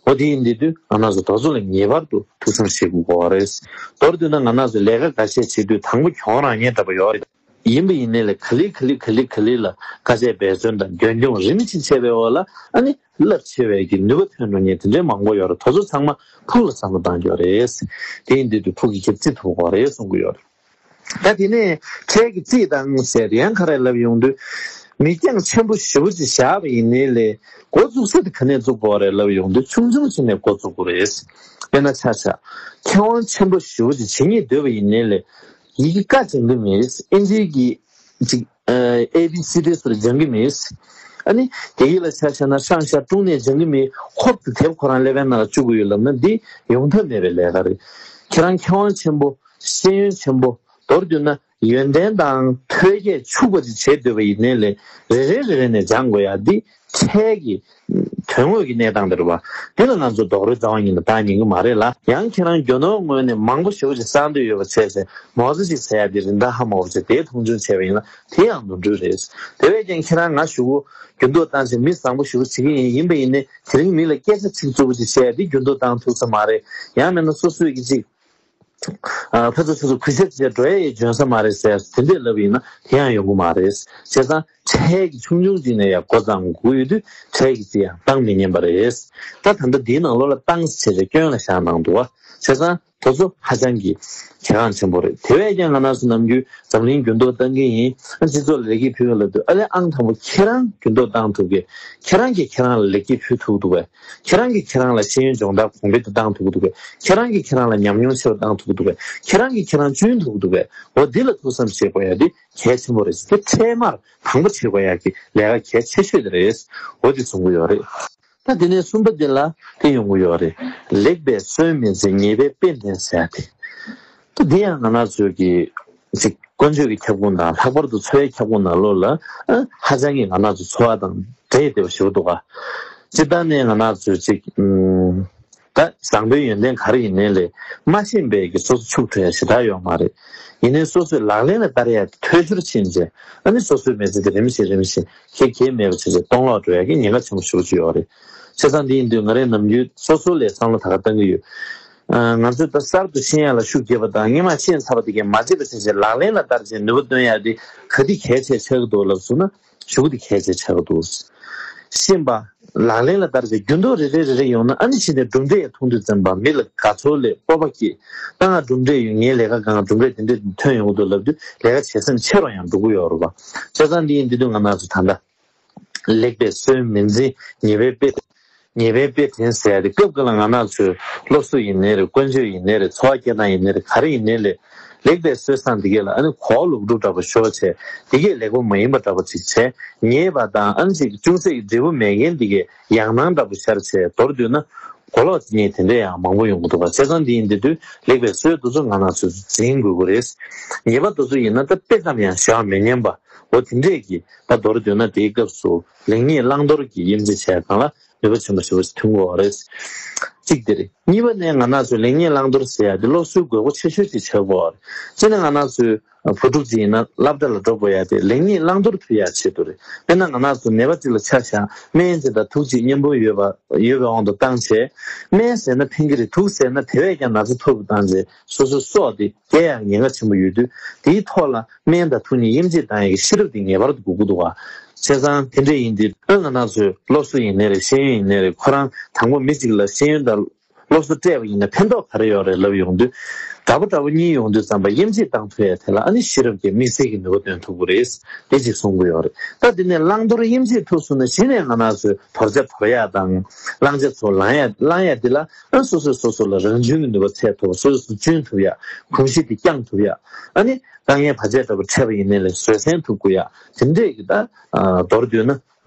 འོ་དེ་ཡིན་དུས་ང་རང་ཚོ་དེ་ཚོ་ལ་ངེས་པར་དུ་ཐུགས་བསམ་བཞེས་དགོས་ཀྱི་ཡོད་རེད། མདོར་བསྡུས་ན་ང་རང་ཚོ་ལས་ཀ་འགའ་ཤས་བྱེད་དུས་དང་པོ་གྱོང་རག་མཁན་འདྲ་པོ་ཡོད་རེད། ཡིན་པ་ཡིན་ནའི་ལས་ག་ལེ་ག་ལེ་ག་ལེ་ག་ལེ་ལ་དཀའ་སྤྱད་འབད་བརྩོན་དང་རྒྱུན་འཁྱོངས་རིམ་བཞིན་བྱས་པའི་འོག་ལ་ཨ་ནི་རླབས་ཆེ་བའི་གི་ནུས་པ་ཐོན་འགྲོ་མཁན་དེ་འདྲའི་མང་པོ་ཡོད་རེད། དེ་ཚོ་ཚང་མ་ཕུགས་ལ་བསམ་བློ་གཏང་རྒྱུ་རེད། དེ་ཡིན་དུས་དུས་ཕུགས་ཀྱི་ཁྱི་རྩི་ཐུབ་ཀྱི་རེད་གསུང་གི་ཡོད་རེད། ད་དེ་ནས་འཕྲལ་གྱི་རྩིས་བཏང་ཟེར་ཡང་ག་རེ་ལབ་ཡོང་དུས། མིག་རྒྱང་ཆེན་པོ་ཞེ་པོ་ཅིག་བཞག་པ་ཡིན་ནའི་ལས་འགོ་བཙུགས་ས་དེ་ག་ནས་བཙུགས་དགོས་རེད་ལབ་ཡོང་དུས། ཆུང་ཆུང་ཅིག་ནས་འགོ་བཙུགས་དགོས་རེད། དཔེར་ན་ཆ་བཞག་མཁས་དབང་ཆེན་པོ་ཞེ་པོ་ཅིག་བྱེད་སྙིང་འདོད་པ་ཡིན་ནའི་ལས། ཡི་གེ་ཀ་སྦྱང་གི་མེད། ཨིན་ཇིའི་གི་ཅིག་ཨ་ཨེ་བི་སི་ཌི་སོགས་སྦྱང་གི་མེད། ཨ་ནི་རྒྱ་ཡིག་ལ་ཆ་བཞག་ན་上下中下སྦྱང་གི་མེད། ཧོབ་ཏེ་དེབ་ཁོ་རང་ཀླད་པའི་ནང་ལ་བཅུག་གི་ཡོད་ལབ་ན་འདི་ཡོང་ཐབས་མེད་པའི་ལས་ཀ་རེད། ཁྱེད་རང་མཁས་དབང་ཆེན་པོ། ཤེས་ཡོན་ཆེན་པོ། མདོར་བསྡུས་ན་ཡོན་ཏན་དང་ཐོས་རྒྱས་ཕྱུག་པ་ཅིག་བྱེད་འདོད་པ་ཡིན་ནའི་ལས། རེ་རེ་རེ་རེ་ནས་སྦྱང་དགོས་ཡ་འདི་འཕྲལ་གྱི་དོན་དངོས་ཀྱི་གནས་སྟངས་དེ་རེད་བ། འདི་ལ་ང་ཚོ་རྡོག་རོལ་རྩ་བ་ཉིད་ནས་བཏང་ཉན་གི་མ་རེད་ལ། ཡང་ཁྱེད་རང་རྒྱུ་ནོར་ངོས་ནས་མང་པོ་ཞེ་པོ་ཅིག་བསགས་འདོད་ཡོད་པ་བྱས་ཚེ། མོ་ཙེ་ཅིག་ཟེར་ཡ་འདི་རིན་ཐང་ཧ་མ་གོ་བ་བྱས། དེ་མཐོང་ཆུང་བྱས་པ་ཡིན་ན་དེ་ཡང་ནོར་འཁྲུལ་རེད། དེ་བས་ཀྱང་ཁྱེད་རང་ང་ཞུ་གུ་འགྱུར་ལྡོག་བཏང་བྱས་མི་བཟང་པོ་ཞེ་པོ་བྱེད་ཀྱི་ཡིན། ཡིན་པ་ཡིན་ནའི་དེ་རིང་མི་ལ་སྐད་ཆ་ཚིག་རྩུབ་པོ་ཅིག་བཤད་ཡ་འདི་འགྱུར་ལྡོག་བཏང་ཐུབ་ས་མ་རེད། ཡང་མིན་ན་སོ་སོས་ཀྱི་ཅིག་ཨ་ཕར་ཚུར་ཚུར་ཚུར་གུས་ཞབས་བྱས་འགྲོ་ཡ་ཡི་འཇོན་ས་མ་རེད་ཟེར་དེ་འདྲས་ལབ་ཡིན་ན་དེ་ཡང་ཡོང་གི་མ་རེད། བྱས་ཙང་འཕྲལ་གྱི་ཆུང་ཆུང་ཅིག་ནས་ཡང་འགོ་བརྩམ་དགོས་ཡོད་དུས་འཕྲལ་གྱི་རྩིས་ཡང་བཏང་མི་ཉན་པ་རེད། ད་ད་ལྟ་འདིའི་ནང་ལོགས་ལ་བཏང་ཟེར་བྱས་སྐྱོན་ལ་བཞག་གནང་འདུག་བ། བྱས་ཙང་དེ་ཚོ་ཧ་ཅང་གི་གལ་འགངས་ཆེན་པོ་རེད། དེ་བས་ཀྱང་ང་རང་ཚོ་ནམ་རྒྱུན་འཛམ་གླིང་འགྱུར་ལྡོག་བཏང་གི་ཡིན། ཨ་སྤྱི་ཚོགས་ལ་ལེགས་སྐྱེས་ཕུལ་བ་ལབ་དུས། ཨ་ལས་ཨང་དང་པོ་ཁྱེད་རང་འགྱུར་ལྡོག་བཏང་ཐུབ་མཁན། ཁྱེད་རང་གིས་ཁྱེད་རང་ལ་ལེགས་སྐྱེས་ཕུལ་ཐུབ་འདུག་གས། ཁྱེད་རང་གིས་ཁྱེད་རང་ལ་ཤེས་ཡོན་སྦྱོང་བརྡར་གོང་འཕེལ་དུ་བཏང་ཐུབ་ཀྱི་འདུག་གས། ཁྱེད་རང་གིས་ཁྱེད་རང་ལ་ཉམས་མྱོང་ཆེ་རུ་བཏང་ཐུབ་ཀྱི་འདུག་གས། ཁྱེད་རང་གིས་ཁྱེད་རང་བསྐྲུན་ཐུབ་ཀྱི་འདུག་གས། འོ་འདི་ལ་ཐུགས་བསམ་བཞེས་དགོས་ཡ་འདི་གལ་ཆེན་པོ་རེད། དེ་འཕྲལ་མར་དང་པོ་བྱེད་དགོས་ཡ་གི་ལས་ཀ་གལ་ཆེ་ཤོས་དེ་རེད། འོ་འདི་གསུང་གི་ཡོད་རེད། ད་དེ་ནས་གསུམ་པ་དེ་ལ་དེ་ཡོང་གི་ཡོད་རེད། ལེགས་པའི་སྲོལ་མི་འཛིན་ཉེས་པའི་དཔེ་འདྲེན་ཟེར་ཡ་དེ། ད་དེ་ཡང་ང་རང་ཚོའི་གི་ཅིག་ཀུན་སྤྱོད་ཀྱི་ཁྱབ་ཁོངས་དང་ལྷག་པར་དུ་འཚོ་བའི་ཁྱབ་ཁོངས་ནང་ལོགས་ལ་ཨ་ཧ་ཅང་གི་ང་རང་ཚོའི་འཚོ་བ་དང་འབྲེལ་བསྡད་པ་ཞིག་འདུག་ག་སྤྱིར་བཏང་ནས་ང་རང་ཚོའི་ཅིག་ཨུམ། ད་བཟང་པོའི་ཡོན་ཏན་ག་རེ་ཡིན་ནའི་ལས་མ་ཤེས་པའི་གི་སོ་སོ་ཕྱུག་འགྲོ་ཡ་ཞེ་དྲག་ཡོད་མ་རེད། ཡིན་ནའི་སོ་སོས་ལག་ལེན་ལ་བསྟར་ཡ་དེ་འཐོལ་འགྱུར་ཕྱིན་རྗེས་ཨ་ནི་སོ་སོའི་མི་ཚེ་དེ་རིམ་བཞིན་རིམ་བཞིན་ཁེ་གེ་མེད་པ་བྱས་རྗེས་སྟོང་ལོག་འགྲོ་ཡ་གི་ཉེན་ཁ་ཆེན་པོ་ཞེ་པོ་ཅིག་ཡོད་རེད། བྱས་ཙང་འདི་ཡིན་དུས་ང་རའི་ནམ་རྒྱུན་སོ་སོ་ལ་བསམ་བློ་ད་ག་བཏང་གི་ཡོད། ཨ་ང་ཚོས་ད་གསར་དུ་ཤེས་ཡ་ལ་ཤུགས་རྒྱབ་པ་དང་སྔོན་མ་ཤེས་ཚར་བ་དེ་གས་མ་བརྗེད་པ་བྱས་རྗེས་ལག་ལེན་ལ་བསྟར་རྗེས་ནུས་པ་བཏོན་ཡ་དེ་ག་དེ་གལ་ཆེ་ཆགས་ཀྱི་འདུག་ལབ་སོང་ན། ཞུ་གི་དེ་གལ་ཆེ་ཆགས་འདུག་ཤེས་པ། ལག་ལེན་ལ་བསྟར་བྱས་འགྱུར་ལྡོག་རེ་རེ་རེ་རེ་ཡོང་ན་ཨ་ནི་ཕྱིན་ནས་གྲུབ་འབྲས་མཐོང་དུས་ཙམ་པ་མི་ལ་དགའ་ཚོར་ལས་སྤོབས་པ་སྐྱེས། ད་ང་གྲུབ་འབྲས་ཡོད། ངའི་ལས་ཀ་སྒང་གྲུབ་འབྲས་དེ་འདྲས་ཐོན་ཡོང་གི་འདུག་ལབ་དུས་ལས་ཀ་བྱེད་སེམས་ཆེ་རུ་ཡང་འགྲོ་གི་ཡོད་རེད་པ། བྱས་ཙང་འདི་ཡིན་དུས་དུས་ང་རང་ཚོ་ད་ལྟ་ལེགས་པའི་སྲོལ་མི་འཛིན་ཉེས་པའི་དཔེ། ཉེས་པའི་དཔེ་དྲན་ཟེར་ཡ་དེ་སྐབས་འགའ་ལ་ང་རང་ཚོའི་སློབ་གསོ་ཡིན་ནའི་རེད། ཀུན་སྤྱོད་ཡིན་ནའི་རེད། འཚོ་བ་སྐྱེལ་སྟངས་ཡིན་ནའི་རེད། ག་རེ་ཡིན་ནའི་ལས་ལེགས་པའི་སྲོལ་བཟང་དེ་གས་ལ་ཨ་ནི་གོ་ལུག་ལུག་འདྲ་པོ་ཤོར་བྱས་དེ་གས་ལེགས་པོ་མ་ཡིན་པ་འདྲ་པོ་ཅིག་བྱས་ཉེས་པ་དང་ཨ་ནི་ཅིག་ཅུང་ཟད་ཀྱི་འབྲས་བུ་མེད་མཁན་དེ་གས་ཡང་སྣང་འདྲ་པོ་ཤར་བྱས་མདོར་བསྡུས་ན་གོ་ལོག་ཅིག་ཉེས་དེ་འདྲས་ཡང་མང་པོ་ཡོང་གི་འདུག་པ། བྱས་ཙང་འདི་ཡིན་དེ་དུས་ལེགས་པའི་སྲོལ་དེ་ཚོ་ང་རང་ཚོས་འཛིན་དགོས་ཀྱི་རེད། ཉེས་པ་དེ་ཚོ་ཡིན་ན་ད་དཔེ་ཙམ་ཡང་བཞག་མི་ཉན་པ་འོ་དེ་འདྲས་ཀྱི་ད་མདོར་བསྡུས་ན་དེའི་སྐབས་སུ་ལེགས་ཉེས་བླང་དོར་གྱི་དབྱེ་འབྱེད་བྱས་སྟངས་ལ། ནུས་པ་ཆེན་པོ་ཞེ་པོ་ཞིག་ཐོན་དགོས་པ་རེད། གཅིག་དེ་རེད། གཉིས་པ་ནས་ང་རང་ཚོའི་ལེགས་ཉེས་བླང་དོར་ཟེར་ཡ་དེ་སློབ་གསོའི་དགོས་མཁོ་ཆེ་ཤོས་ཅིག་ཆགས་དགོས་པ་རེད། སྤྱིར་ན་ང་རང་ཚོའི་བུ་ཕྲུག་ཅིག་ཡིན་ན་སློབ་གྲྭ་ལ་འགྲོ་དགོས་ཡ་དེ་ལེགས་ཉེས་བླང་དོར་ཕུད་ཡ་ཆེད་དུ་རེད། དཔེར་ན་ང་རང་ཚོ་ནད་པ་ཅིག་ལ་ཆ་བཞག་སྨན་ཅིག་དང་དུག་ཅིག་མཉམ་པོ་ཡོད་པ་ཡོད་པའི་དབང་དུ་བཏང་བྱས། སྨན་བཟས་ན་ཕན་གྱི་རེད། དུག་བཟས་ན་དེ་བས་ཀྱང་ན་ཚ་མཐོ་རུ་བཏང་བྱས་སོ་སོའི་སྲོག་དེ་རྒྱལ་ཡང་ཉེན་ཁ་ཆེན་པོ་ཡོད་དུས་དེའི་ཐོག་ལ་སྨན་དང་དུག་གཉིས་དབྱེ་འབྱེད་བཏང་ཡག་གི་ཤེས་རབ་དེ་ངེས་པར་དུ་དགོས་ཀྱི་འདུག་ག་བྱས་ཙང་དེ་འདྲ་ཡིན་དུས་ཨ་ང་རང་ཚོའི་སློབ་གསོ་ཡིན་ནའི་རེད། ཤེས་ཡོན་ཡིན་ནའི་རེད། ཁོ་རང་དང་པོ་མི་གཅིག་ལ་ཤེས་ཡོན་དང་སློབ་གསོ་སྤྲད་པ་ཡིན་ན་ཕན་ཐོགས་ག་རེ་ཡོད་རེད་ལབ་ཡོང་དུས་འདྲ་པོ་འདྲ་པོ་གཉིས་ཡོང་དུས་ཙམ་པ་དབྱེ་འབྱེད་བཏང་ཐུབ་ཡ་དེ་ལ་ཨ་ནི་ཤེས་རབ་ཀྱི་དམིགས་བསལ་གྱི་ནུས་པ་འདོན་ཐུབ་དགོས་རེད། དེ་གཅིག་གསུང་གི་ཡོད་རེད། ད་དེ་ནས་བླང་དོར་དབྱེ་འབྱེད་ཐུབ་སོང་ན་གཞི་ནས་ང་རང་ཚོའི་དོར་བྱ་དོར་ཡ་དང་བླང་བྱ་ཚུར་བླང་ཡ་བླང་ཡ་དེ་ལ་ཨ་སོ་སོས་སོ་སོ་ལ་རང་གཅུན་གྱི་ནུས་པ་ཚད་མཐོ་བ་སོ་སོས་སུ་གཅུན་ཐུབ་ཡ། གོམས་གཤིས་དེ་བསྐྱང་ཐུབ་ཡ། ཨ་ནི་དཀའ་ངལ་བར་ཆད་འདྲ་པོ་འཕྲད་པ་ཡིན་ནའི་ལས་བཟོད་བསྲན་ཐུབ་དགོས་ཡ། དེ་འདྲས་ཀྱི་ད་མདོར་བསྡུས་ན་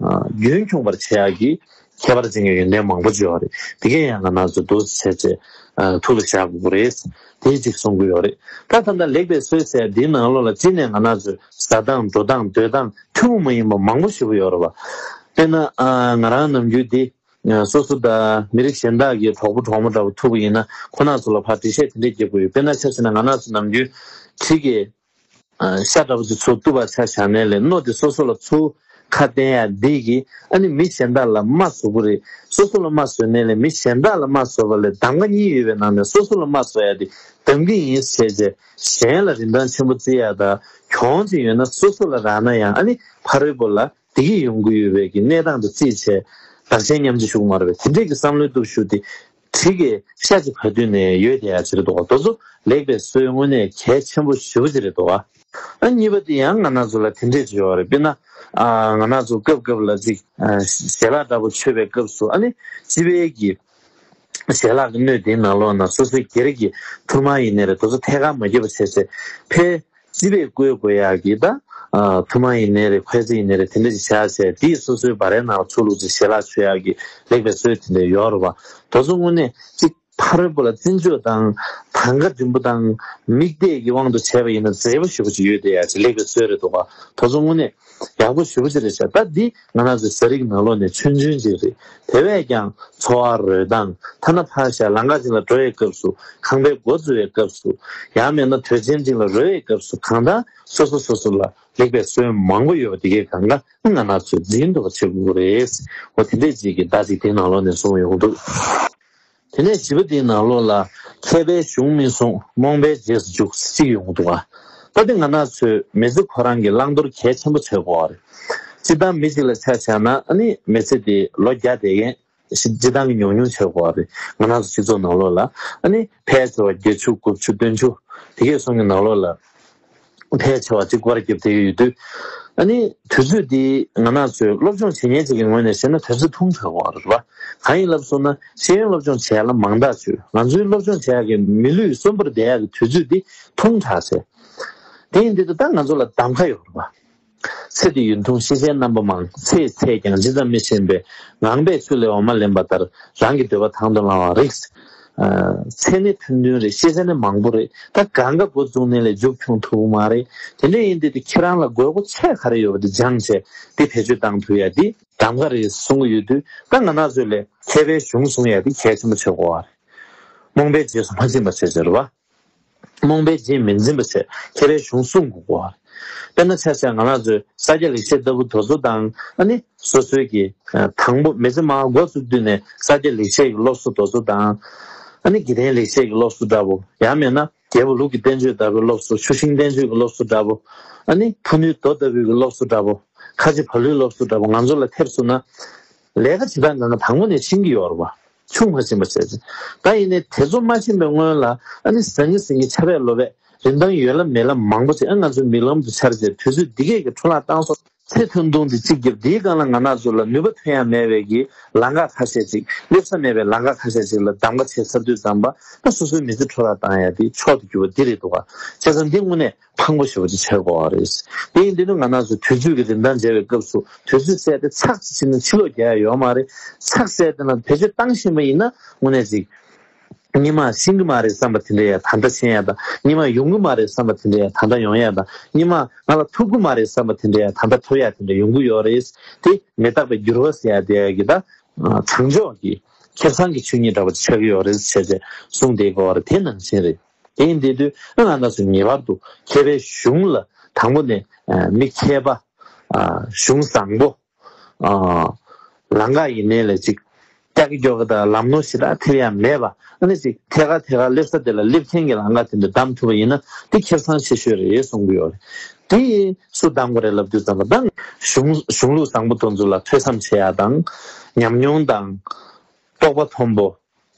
རྒྱུན་འཁྱོངས་པར་བྱེད་ཡག་གི་ཁྱད་པར་ཅན་གྱི་ཡོན་ཏན་མང་པོ་ཅིག་ཡོད་རེད། དེ་གས་ཡང་ང་རང་ཚོས་འདུག་སེ་བྱས་བྱས་ཐུགས་ལ་བཞག་དགོས་ཀྱི་རེད། དེ་གཅིག་གསུང་གི་ཡོད་རེད། ད་ད་ལྟ་ལེགས་པའི་སྲོལ་ཟེར་འདིའི་ནང་ལོགས་ལ་གཅིག་ནས་ང་རང་ཚོའི་བཟའ་སྟངས་འགྲོ་སྟངས་སྡོད་སྟངས་ཐུན་མོང་མ་ཡིན་པ་མང་པོ་ཞེ་པོ་ཡོད་རེད་བ། དཔེར་ན་ང་རང་ནམ་རྒྱུན་འདི། སོ་སོ་དང་མི་རིགས་གཞན་དག་གི་གྲོགས་པོ་གྲོགས་མོ་འདྲ་པོ་ཐུག་པ་ཡིན་ན་ཁོ་རང་ཚོ་ལ་ཕར་འགྲེལ་བཤད་དེ་འདྲས་རྒྱབ་དགོས་ཡོད། དཔེར་ན་ཆ་བཞག་ན་ང་རང་ཚོ་ནམ་རྒྱུན་གྲི་གི་ཤ་འདྲ་པོ་ཅིག་ཚུར་གཏུབ་པ་ཆ་བཞག་ནའི་ལས་རྣོ་དེ་སོ་སོ་ལ་ཚུར་ཁ་བསྟན་ཡ་འདི་གིས་ཨ་ནི་མི་གཞན་དག་ལ་རྨ་བཟོ་གི་རེད། སོ་སོ་ལ་རྨ་བཟོས་ནའི་ལས་མི་གཞན་དག་ལ་རྨ་བཟོ་བ་ལས་གདམ་ག་གཉིས་ཡོད་པའི་ནང་ནས་སོ་སོ་ལ་རྨ་བཟོ་ཡ་དེ་གདམ་གི་ཡིན་ཟེར་བྱས་གཞན་ལ་རིན་ཐང་ཆེན་པོ་བརྩི་ཡ་དང་གྱོང་ཅིག་ཡོད་ན་སོ་སོ་ལ་རག་ན་ཡང་ཨ་ནི་ཕ་རོལ་པོ་ལ། བདེ་སྐྱིད་ཡོང་གི་ཡོད་པའི་གི་གནས་སྟངས་དེ་རྩིས་བྱས་བདག་གཞན་མཉམ་བརྗེ་ཞུ་གི་མ་རེད་པས། དེ་འདྲས་ཀྱི་བསམ་བློའི་སྟོབས་ཤུགས་དེ་གྲི་གི་ཤ་གཅིག་བར་དུ་ནས་ཡོད་བསྡད་ཡ་ཅིག་རེད་འདུག་ག་དེ་ཚོ་ལེགས་པའི་སྲོལ་དངོས་གནས་གལ་ཆེན་པོ་ཞེ་པོ་ཅིག་རེད་འདུག་ག་ཨ་གཉིས་པ་དེ་ཡང་ང་རང་ཚོ་ལ་དེ་འདྲས་ཅིག་ཡོད་རེད། དཔེར་ན་ང་རང་ཚོ་སྐབས་སྐབས་ལ་ཅིག་ཞལ་ལག་འདྲ་པོ་མཆོད་པའི་སྐབས་སུ་ཨ་ནི་སྤྱི་པའི་གི་ཞལ་ལག་གི་སྣོད་དེའི་ནང་ལོགས་ན་སོ་སོའི་སྒེར་གྱི་ཐུར་མ་ཡིན་ནའི་རེད། དེ་ཚོ་ཐད་ཀར་མ་བརྒྱབ་པ་བྱས་བྱས་ཕལ། སྤྱི་པས་བཀོལ་དགོས་ཡག་གི་ད། ཐུར་མ་ཡིན་ནའི་རེད། འཁོལ་ཚེ་ཡིན་ནའི་རེད། དེ་འདྲ་ཅིག་བཞག་བྱས་དེས་སོ་སོའི་སྦ་རའི་ནང་ལ་ཚུར་བླུགས་ཚེ་ཞལ་ལག་མཆོད་ཡག་གི་ལེགས་པའི་སྲོལ་དེ་འདྲ་ཡོད་རེད་བ། དེ་ཚོ་དངོས་གནས་གཅིག་ཕ་རོལ་པོ་ལ་བརྩི་འཇོག་དང་དང་ག་འབྲིང་པོ་དང་མིག་བལྟས་ཀྱི་དབང་དུ་བྱས་པ་ཡིན་ན་མཛེས་པོ་ཞེ་པོ་ཅིག་ཡོད་བསྡད་ཡག་ཅིག་ལེགས་པའི་སྲོལ་རེད་འདུག་ག་དེ་ཚོ་དངོས་གནས་ཡག་པོ་ཞེ་པོ་ཅིག་རེད་ཤག་ད་འདི་ང་རང་ཚོའི་ཟས་རིགས་ནང་ལོགས་ནས་ཆུང་ཆུང་ཅིག་རེད། དེ་བས་ཀྱང་འཚོ་བ་རོལ་སྟངས་ཐ་ན་ཕར་བཞག་ལམ་ཁ་ཅིག་ལ་འགྲོ་བའི་སྐབས་སུ་ཁང་པའི་སྒོ་བཙུགས་པའི་སྐབས་སུ་ཡང་མིན་ན་དུས་ཆེན་ཅིག་ལ་རོལ་བའི་སྐབས་སུ་གང་ལྟར་སོ་སོ་སོ་སོ་ལ་ལེགས་པའི་སྲོལ་མང་པོ་ཡོད་པ་དེ་གའི་གང་ག་ང་རང་ཚོས་འཛིན་ཐུབ་པ་བྱེད་དགོས་ཀྱི་རེད། འོ་དེ་འདྲས་ཅིག་གི་བརྡ་ཅིག་དེའི་ནང་ལོགས་ནས་གསུངས་ཡོང་གི་འདུག་དེ་ནས་བཞི་པ་དེའི་ནང་ལོགས་ལ་མཁས་པའི་གཞུང་མི་གསུང་རྨོངས་པའི་རྗེས་སུ་འཇུག་ཅིག་ཡོང་གི་འདུག་ག་ད་དེ་ང་རང་ཚོས་མི་ཚེ་ཁོ་རང་གི་བླང་དོར་གལ་ཆེན་པོ་བྱེད་དགོས་པ་རེད། སྤྱིར་བཏང་མི་གཅིག་ལ་ཆ་བཞག་ན་ཨ་ནི་མི་ཚེ་དེ་ལོ་བརྒྱ་བསྡད་མཁན་སྤྱིར་བཏང་གི་ཉུང་ཉུང་བྱེད་དགོས་པ་རེད། ང་རང་ཚོ་སྤྱི་ཚོགས་ནང་ལོགས་ལ་ཨ་ནི་ཕལ་ཆེ་བ་བརྒྱད་ཅུ་དགུ་བཅུ་བདུན་ཅུ་དེ་གས་སོང་གི་ནང་ལོགས་ལ། ཕལ་ཆེ་བ་གཅིག་པར་རྒྱབ་བསྡད་ཀྱི་ཡོད་དུས། ཨ་ནི་དུས་ཚོད་འདི་ང་རང་ཚོའི་སློབ་སྦྱོང་བྱེད་མཁན་ཅིག་གི་ངོས་ནས་བཤད་ན་དུས་ཚོད་ཐུང་དྲགས་པ་རེད་པ། གང་ཡིན་ལབ་སོང་ན་ཤེས་ཡོན་སློབ་སྦྱོང་བྱེད་ཡ་ལ་མང་ཐག་ཆོད། ང་ཚོའི་སློབ་སྦྱོང་བྱེད་ཡ་གི་མི་ལུས་གསོན་པོར་བསྡད་ཡ་གི་དུས་ཚོད་འདི་ཐུང་དྲགས་ཚེ། དེ་ཡིན་དུས་ད་ང་ཚོ་ལ་གདམ་ག་ཡོད་རེད་པ། ཚེ་འདི་ཡུན་ཐུང་ཤེས་བྱའི་རྣམ་པ་མང་། ཚེ་ཡི་ཚད་ཀྱང་ཇི་ཙམ་མི་ཤེས་པས། ངང་པས་ཆུ་ལས་འོ་མ་ལེན་པ་ལྟར། རང་གི་འདོད་པ་དང་དུ་བླང་བར་རིགས། ཨ། ཚེ་ནི་ཐུང་ཐུང་རེད། ཤེས་བྱ་ནི་མང་པོ་རེད། ད་གང་ག་འགོ་བཙུགས་ནས་ལས་མཇུག་འཁྱོངས་ཐུབ་ཀྱི་མ་རེད། དེ་འདྲ་ཡིན་དུས་དེ་ཁྱེད་རང་ལ་དགོས་མཁོ་ཆེ་ག་རེ་ཡོད་པ་དེ་སྦྱངས་བྱས་དེ་བེད་སྤྱོད་བཏང་ཐུབ་ཡ་དེ་གདམ་ག་རེད་གསུང་གི་ཡོད་དུས། ད་ང་རང་ཚོས་ལས་མཁས་པའི་གཞུང་གསུང་ཡ་དེ་གལ་ཆེན་པོ་ཆགས་ཀྱི་ཡོད་རེད། རྨོངས་པའི་རྗེས་སུ་མ་ཕྱིན་པ་བྱས་བྱས་རེད་བ། རྨོངས་པའི་རྗེས་མི་འཛིན་པ་བྱས་མཁས་པའི་གཞུང་གསུང་དགོས་གོ། དཔེར་ན་ཆ་བཞག་ང་རང་ཚོའི་ས་སྐྱ་ལེགས་བཤད་ལྟ་བུ་དེ་ཚོ་དང་། ཨ་ནི་སོ་སོའི་གི་ཨ་དང་པོ་མི་ཚེ་མར་འགོ་བཙུགས་དུས་ནས་ས་སྐྱ་ལེགས་བཤད་ཀྱི་སློབ་གསོ་དེ་ཚོ་དང་། ཨ་ནི་དགེ་ལྡན་ལེགས་བཤད་ཀྱི་སློབ་གསོ་འདྲ་པོ། ཡང་མིན་ན་རྒྱལ་པོ་ལུགས་ཀྱི་བསྟན་བཅོས་ལྟ་བུའི་སློབ་གསོ། ཆུ་ཤིང་བསྟན་བཅོས་ཀྱི་སློབ་གསོ་འདྲ་པོ། ཨ་ནི་ཕུ་ནུའི་མདོ་ལྟ་བུའི་གི་སློབ་གསོ་འདྲ་པོ། ཁ་ཆེ་བག་ལེབ་སློབ་གསོ་འདྲ་པོ་ང་ཚོ་ལ་ཐེབས་སོང་ན། ལས་ཀ་བྱེད་སྟངས་སྒང་ལ་དང་པོ་ནས་ཕྱིན་གྱི་ཡོད་རེད་བ། ཆུང་མ་ཕྱིན་པ་བྱས་ཙང་། ད་ཡིན་ནའི་དེ་ཚོ་མ་ཕྱིན་པའི་སྔོན་ལ་ཨ་ནི་ཟང་ངེ་ཟིང་ངེ་ཆར་པས་ལོབས་པས་རིན་ཐང་ཡོད་ལ་མེད་ལ་མང་པོ་ཅིག་ཨ་ང་ཚོའི་མིག་ལམ་དུ་འཆར་བྱས་དུས་ཚོད་འདི་གས་ཀྱི་འཕྲོ་བརླག་བཏང་སོང་། ཚེ་ཐུང་ཐུང་འདི་གཅིག་བརྒྱབ། འདིའི་སྒང་ལ་ང་རང་ཚོ་ལ་ནུས་པ་ཐོན་ཡ་མེད་པའི་གི་ལམ་ཁ་ཁ་ཤས་ཅིག་སླེབས་ས་མེད་པའི་ལམ་ཁ་ཁ་ཤས་ཅིག་ལ་གདམ་ག་བྱས་ཚར་དུས་ཙམ་པ། ད་སོ་སོའི་མི་ཚེ་འཕྲོ་བརླག་བཏང་ཡ་དེ་མཆོག་ཏུ་གྱུར་པ་འདི་རེད་འདུག་ག་བྱས་ཙང་འདི་དངོས་གནས་ཕངས་པོ་ཞེ་པོ་ཅིག་ཆགས་དགོས་པ་རེད། དེ་ཡིན་དུས་ནི་ང་རང་ཚོ་དུས་ཚོད་ཀྱི་རིན་ཐང་འཇལ་བའི་སྐབས་སུ་དུས་ཚོད་བསལ་ཏེ་ཚགས་ཅིག་བྱས་ན་ཕྱི་ལོགས་རྒྱག་ཡ་ཡོད་མ་རེད། ཚགས་བསལ་ཏེ་ན་བེད་སྤྱོད་བཏང་ཤེས་པ་ཡིན་ན་དངོས་གནས་ཅིག་སྔོན་མ་ཤེས་ཀྱི་མ་རེད་བསམ་པ་དེ་འདྲ་ཡ་ད་ལྟ་ཤེས་ཡ་དང་། སྔོན་མ་ཡོང་གི་མ་རེད་བསམ་པ་དེ་འདྲ་ཡ་ད་ལྟ་ཡོང་ཡ་དང་། སྔོན་མ་ང་ལ་ཐུག་གི་མ་རེད་བསམ་པ་དེ་འདྲ་ཡ་ད་ལྟ་ཐུག་ཡ་དེ་འདྲ་ཡོང་གི་ཡོད་རེད། དེ་མི་རྟག་པའི་འགྱུར་བ་ཟེར་ཡ་དེ་ཡ་གི་ད་དྲང་ཕྱོགས་ཀྱི་ཁེ་བཟང་གི་ཆོས་ཉིད་འདྲ་བ་ཆགས་ཀྱི་ཡོད་རེད་བྱས་ཏེ་གསུངས་བསྡད་ཀྱི་ཡོད་རེད། དེ་ནང་བཞིན་རེད། དེ་ཡིན་དེ་དུས་ང་རང་ཚོ་ངེས་པར་དུ་མཁས་པའི་གཞུང་ལ་དང་པོ་ནས་ཨ་མི་མཁས་པ། ཨ་གཞུང་བཟང་པོ། ཨ་ལམ་ཁ་ཡིན་ནའི་ལས་ཅིག་ཀྱག་ཀྱི་ཀྱོག་གི་དང་ལམ་ནོར་ཞེ་དྲག་ཐེབས་ཡ་མེད་པ། ཨ་ནི་ཅིག་ཐད་ཀར་ཐད་ཀར་སླེབས་ས་དེ་ལ་སླེབས་མཁན་གྱི་ལམ་ཁ་དེ་འདྲ་བདམས་ཐུབ་པ་ཡིན་ན་དེ་ཁེ་བཟང་ཆེ་ཤོས་རེད་གསུང་གི་ཡོད་རེད། དེ་སུ་བདམས་དགོས་རེད་ལབ་དུས་ཙམ་པ་དང་། གཞུང་གཞུང་ལུགས་བཟང་པོ་དེ་ཚོ་ལ་ཐོས་བསམ་བྱེད་ཡ་དང་། ཉམས་མྱོང་དང་། རྟོགས་པ་མཐོན་པོ།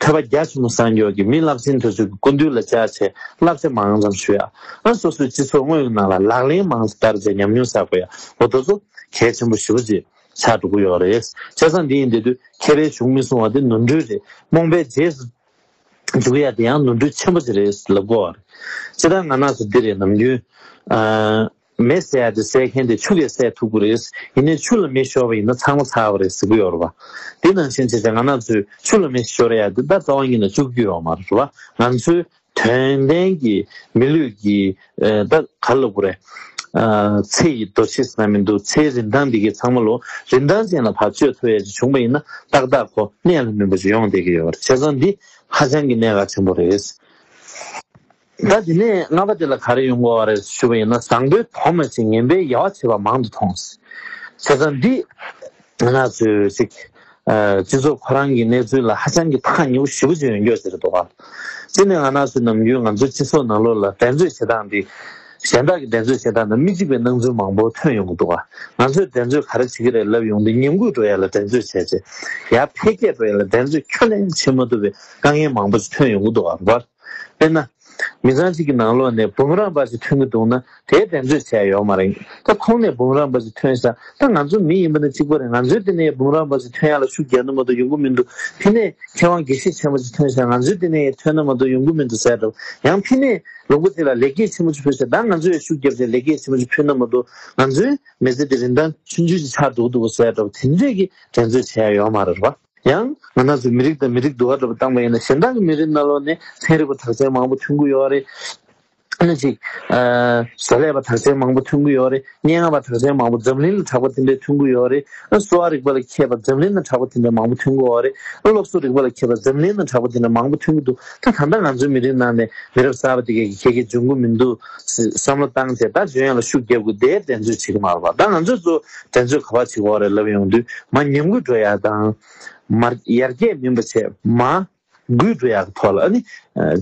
ཐོས་པ་རྒྱ་ཆེན་པོ་སངས་རྒྱས་ཀྱི་མི་རླབས་ཆེན་དེ་ཚོའི་སྐུ་མདུན་ལ་བཅར་བྱས་བསླབ་བྱ་མང་ཙམ་ཞུ་ཡ། ཨ་སོ་སོའི་སྤྱི་ཚོགས་དངོས་ཀྱི་ནང་ལ་ལག་ལེན་མང་ཙམ་བསྟར་བྱས་ཉམས་མྱོང་བསགས་དགོས་ཡ། འོ་དེ་ཚོ་གལ་ཆེན་པོ་ཞེ་པོ་ཅིག་ཆགས་འགྲོ་གི་ཡོད་རེད། བྱས་ཙང་འདི་ཡིན་དེ་དུས་མཁས་པའི་གཞུང་མི་སྲུང་བ་དེ་ནོར་འཁྲུལ་རེད། རྨོངས་པའི་རྗེས་སུ་འཇུག་ཡ་དེ་ཡང་ནོར་འཁྲུལ་ཆེན་པོ་ཅིག་རེད་ལབ་དགོས་པ་རེད། སྤྱིར་བཏང་ང་རང་ཚོ་འདི་རེད། ནམ་རྒྱུན་ཨ། མེ་བསད་ཡ་དེ་བསད་མཁན་དེ་ཆུ་གིས་བསད་ཐུབ་ཀྱི་རེད། ཡིན་ནའི་ཆུ་ལ་མེ་ཤོར་བ་ཡིན་ན་ཚང་མ་ཚར་བ་རེད་ཟེར་གྱི་ཡོད་རེད་བ། དེ་ནང་བཞིན་བྱས་ཙང་ང་རང་ཚོས་ཆུ་ལ་མེ་ཤོར་ཡ་དེ་ད་རྩ་བ་ཉིད་ནས་བཅུག་རྒྱུ་ཡོད་མ་རེད་བ། ང་ཚོའི་དོན་ལྡན་གྱི་མི་ལུས་ཀྱི་ཨ་ད་ག་རེ་ལབ་དགོས་རེད། ཨ་ཚེ་ཡི་རྡོ་ཆས་ཟེར་ན་མི་འདུག་ཚེའི་རིན་ཐང་འདི་གའི་ཚང་མ་ལོ་རིན་ཐང་ཅན་ལ་ཕར་སྤྱོད་ཐུབ་ཡ་ཅིག་བྱུང་བ་ཡིན་ན་ཏག་ཏག་ཁོ་གནད་ལ་སྨིན་པ་ཅིག་ཡོང་བསྡད་ཀྱི་ཡོད་རེད། བྱས་ཙང་འདི་ཧ་ཅང་གི་གནད་འགག་ཆེན་པོ་རེད། ད་དེ་ནས་ལྔ་པ་དེ་ལ་ག་རེ་ཡོང་དགོས་པ་རེད་ཞུ་བ་ཡིན་ན། བཟང་པོའི་དོ་མ་བྱེད། ངན་པའི་དབྱེ་བ་ཕྱེ་བ་མང་དུ་མཐོང་། བྱས་ཙང་འདི་ང་རང་ཚོའི་ཅིག་ཨ་སྤྱི་ཚོགས་ཁོ་རང་གི་གནས་ཚུལ་ལ་ཧ་ཅང་གི་ཐག་ཉེ་པོ་ཞེ་པོ་ཅིག་ཡོང་རྒྱུ་ཟེར་འདུག་ག་གཅིག་ནས་ང་རང་ཚོའི་ནམ་རྒྱུན་ང་ཚོའི་སྤྱི་ཚོགས་ནང་ལོགས་ལ་འགྲན་རྩོད་བྱེད་སྟངས་འདི་གཞན་དག་གི་འགྲན་རྩོད་བྱེད་སྟངས་དང་མི་གཅིག་པའི་སྣང་ཚུལ་མང་པོ་ཐོན་ཡོང་གི་འདུག་ག་ང་ཚོས་འགྲན་རྩོད་ག་རེ་བྱེད་ཀྱི་རེད་ལབ་ཡོང་དུས་ངན་སྐུལ་འགྲོ་ཡ་ལ་འགྲན་རྩོད་བྱས་རྗེས་ཡར་འཕེལ་རྒྱས་འགྲོ་ཡ་ལ་འགྲན་རྩོད་ཁྱོན་ནས་བྱེད་མ་ཐུབ་པའི་དཀའ་ངལ་མང་པོ་ཞིག་ཐོན་ཡོང་གི་འདུག་ག་རེད་བ། དཔེར་ན། མི་ཚང་གཅིག་གི་ནང་ལོགས་ནས་འབུམ་རམས་པ་ཞིག་ཐོན་གྱི་འདུག་ན་དེའི་འགྲན་རྩོད་བྱས་ཡོད་མ་རེད། ད་ཁོང་ནས་འབུམ་རམས་པ་ཞིག་ཐོན་ཤག་ད་ང་ཚོ་མི་ཡིན་པ་ནི་གཅིག་པ་རེད། ང་ཚོའི་དེ་ནས་འབུམ་རམས་པ་ཞིག་ཐོན་ཡག་ལ་ཤུགས་རྒྱབ་ན་མ་གཏོགས་ཡོང་གི་མི་འདུག་ཕི་ནས་མཁས་དབང་དགེ་བཤེས་ཆེན་པོ་ཞིག་ཐོན་ཤག་ང་ཚོའི་དེ་ནས་ཐོན་ན་མ་གཏོགས་ཡོང་གི་མི་འདུག་ཟེར་འདྲ་བོ། ཡང་ཕི་ནས་ལུང་པ་དེ་ལ་ལེགས་སྐྱེས་ཆེན་པོ་ཞིག་ཕུལ་ཤག་ད་ང་ཚོས་ཤུགས་རྒྱབ་བྱས་ལེགས་སྐྱེས་ཆེན་པོ་ཞིག་ཕུལ་ན་མ་གཏོགས་ང་ཚོའི་མི་ཚེ་དེ་རིན་ཐང་ཆུང་ཆུང་ཞིག་ཆགས་འགྲོ་གི་འདུག་ཟེར་འདྲ་བོ། དེ་འདྲས་ཀྱི་འགྲན་རྩོད་བྱས་ཡག་ཡོད་མ་རེད་བ། ཡང་ང་རང་ཚོའི་མི་རིགས་དང་མི་རིགས་འདུ་བ་འདྲ་པོ་བཏང་པ་ཡིན་ན་གཞན་དག་གི་མི་རིགས་ནང་ལོགས་ནས་ཚན་རིག་པ་གྲགས་ཅན་མང་པོ་ཐོན་གྱི་ཡོད་རེད། ཨ་ནི་ཅིག་ཨ་བཟོ་ལས་པ་གྲགས་ཅན་མང་པོ་ཐོན་གྱི་ཡོད་རེད། སྙན་ངག་པ་གྲགས་ཅན་མང་པོ་འཛམ་གླིང་ལ་གྲགས་པ་དེ་འདྲས་ཐོན་གྱི་ཡོད་རེད། ཨ་གསོ་བ་རིག་པ་ལ་མཁས་པ་འཛམ་གླིང་ལ་གྲགས་པ་དེ་འདྲས་མང་པོ་ཐོན་གྱི་ཡོད་རེད། ཨ་སློབ་གསོ་རིག་པ་ལ་མཁས་པ་འཛམ་གླིང་ལ་གྲགས་པ་དེ་འདྲས་མང་པོ་ཐོན་གྱི་འདུག་ད་ད་ལྟ་ང་ཚོའི་མི་རིགས་ནང་ནས་མི་རབས་གསར་པ་དེ་གས་ཀྱི་ཁྱད་ཁྱད་འབྱུང་གི་མི་འདུག་བསམ་བློ་བཏང་བྱས་ད་འཇོན་ཡག་ལ་ཤུགས་རྒྱབ་དགོས་དེའི་འགྲན་རྩོད་བྱེད་ཀྱི་མ་རེད་པ། ད་ང་ཚོས་གཙོ་བོ་འགྲན་རྩོད་ག་པར་བྱེད་ཀྱི་ཡོད་རེད་ལབ་ཡོང་དུས་མར་ཉམས་རྒུད་འགྲོ་ཡག་དང་། མར་ཡར་རྒྱས་མིན་པ་བྱས་མར་རྒུད་འགྲོ་ཡག་གི་ཐོག་ལ་ཨ་ནི་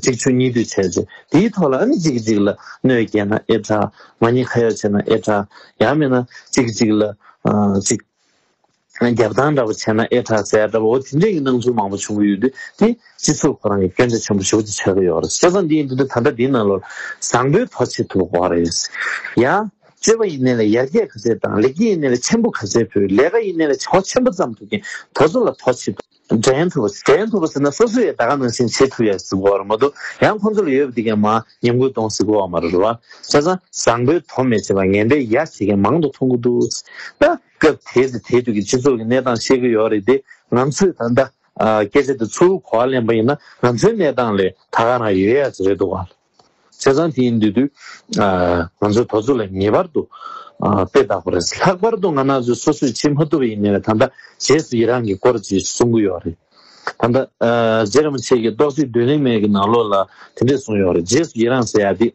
གཅིག་ཆོས་གཉིས་འདོད་བྱས་རྗེས་དེའི་ཐོག་ལ་ཨ་ནི་གཅིག་གིས་གཅིག་ལ་གནོད་སྐྱེལ་ན་ཨེ་དྲག་མ་ཉེས་ཁ་གཡོགས་བྱས་ན་ཨེ་དྲག་ཡང་མིན་ན་གཅིག་གིས་གཅིག་ལ་ཨ་གཅིག་རྒྱབ་སྟངས་འདྲ་པོ་བྱས་ན་ཨེ་དྲག་ཟེར་འདྲ་པོ། འོ་དེ་འདྲས་ཀྱི་སྣང་ཚུལ་མང་པོ་བྱུང་གི་ཡོད་དུས་དེ་སྤྱི་ཚོགས་ཁོ་རང་གི་སྐྱོན་ཆ་ཆེན་པོ་ཞེ་པོ་ཅིག་ཆགས་ཀྱི་ཡོད་རེད། བྱས་ཙང་འདི་ཡིན་དུས་ད་ལྟ་འདིའི་ནང་ལོགས་བཟང་པོའི་དོ་བྱེད་ཐུབ་དགོས་རེད། ཡ། སྤྱོད་པ་ཡིན་ནའི་ལ་ཡར་རྒྱས་ག་ཚད་བཏང་། ལེགས་སྐྱེས་ཡིན་ནའི་ལ་ཆེན་པོ་ག་ཚད་ཕུལ། ལས་ཀ་ཡིན་ནའི་ལ་བྱ་བ་ཆེན་པོ་བརྩམས་ཐུབ་མཁན་དེ་ཚོ་ལ་དོ་བྱེད་ཐུབ། འགྲན་ཐུབ་པ། འགྲན་ཐུབ་པ་ཟེར་ན་སོ་སོས་ཡང་ད་ག་ནང་བཞིན་བྱེད་ཐུབ་ཡ་ཟེར་གོ་བ་རེད་མ་གཏོགས། ཡང་ཁོང་ཚོ་ལ་ཡོད་པ་དེ་གས་མར་ཉམས་རྒུད་གཏོང་ཟེར་གོ་བ་མ་རེད་བ། བྱས་ཙང་བཟང་པོའི་དོ་མི་བྱེད་པ། ངན་པའི་ཡ་བྱེད་མཁན་མང་དུ་མཐོང་གི་འདུག། ད་སྐབས་དེ་ཚེ་དེ་དུས་ཀྱི་སྤྱི་ཚོགས་ཀྱི་གནས་སྟངས་བཤད་ཀྱི་ཡོད་རེད་དེ། ང་ཚོས་ད་ལྟ་ཨ་སྐད་ཆ་དེ་ཚུར་གོ་བ་ལེན་པ་ཡིན་ན། ང་ཚོའི་གནས་སྟངས་ལས་ད་ག་རང་ཡོད་ཡ་ཅིག་རེད་འདུག་བ། བྱས་ཙང་དེ་ཡིན་དུས་དུས་ཨ་ང་ཚོའི་དོ་ཚོ་ལ་ངེས་པར་དུ་ཨ་དཔེ་བལྟ་དགོས་རེད། ལྷག་པར་དུ་ང་རང་ཚོས་སོ་སོས་བྱེད་མ་ཐུབ་པ་ཡིན་ནའི་ད་ལྟ་རྗེས་སུ་ཡི་རང་གི་སྐོར་ཅིག་གསུང་གི་ཡོད་རེད། ད་ལྟ་ཨ་རྗེ་རིན་པོ་ཆེ་གིས་རྟོགས་བརྗོད་མདུན་ལེགས་མའི་གི་ནང་ལོགས་ལ་དེ་འདྲས་གསུངས་ཡོད་རེད། རྗེས་སུ་ཡི་རང་ཟེར་ཡ་དེ།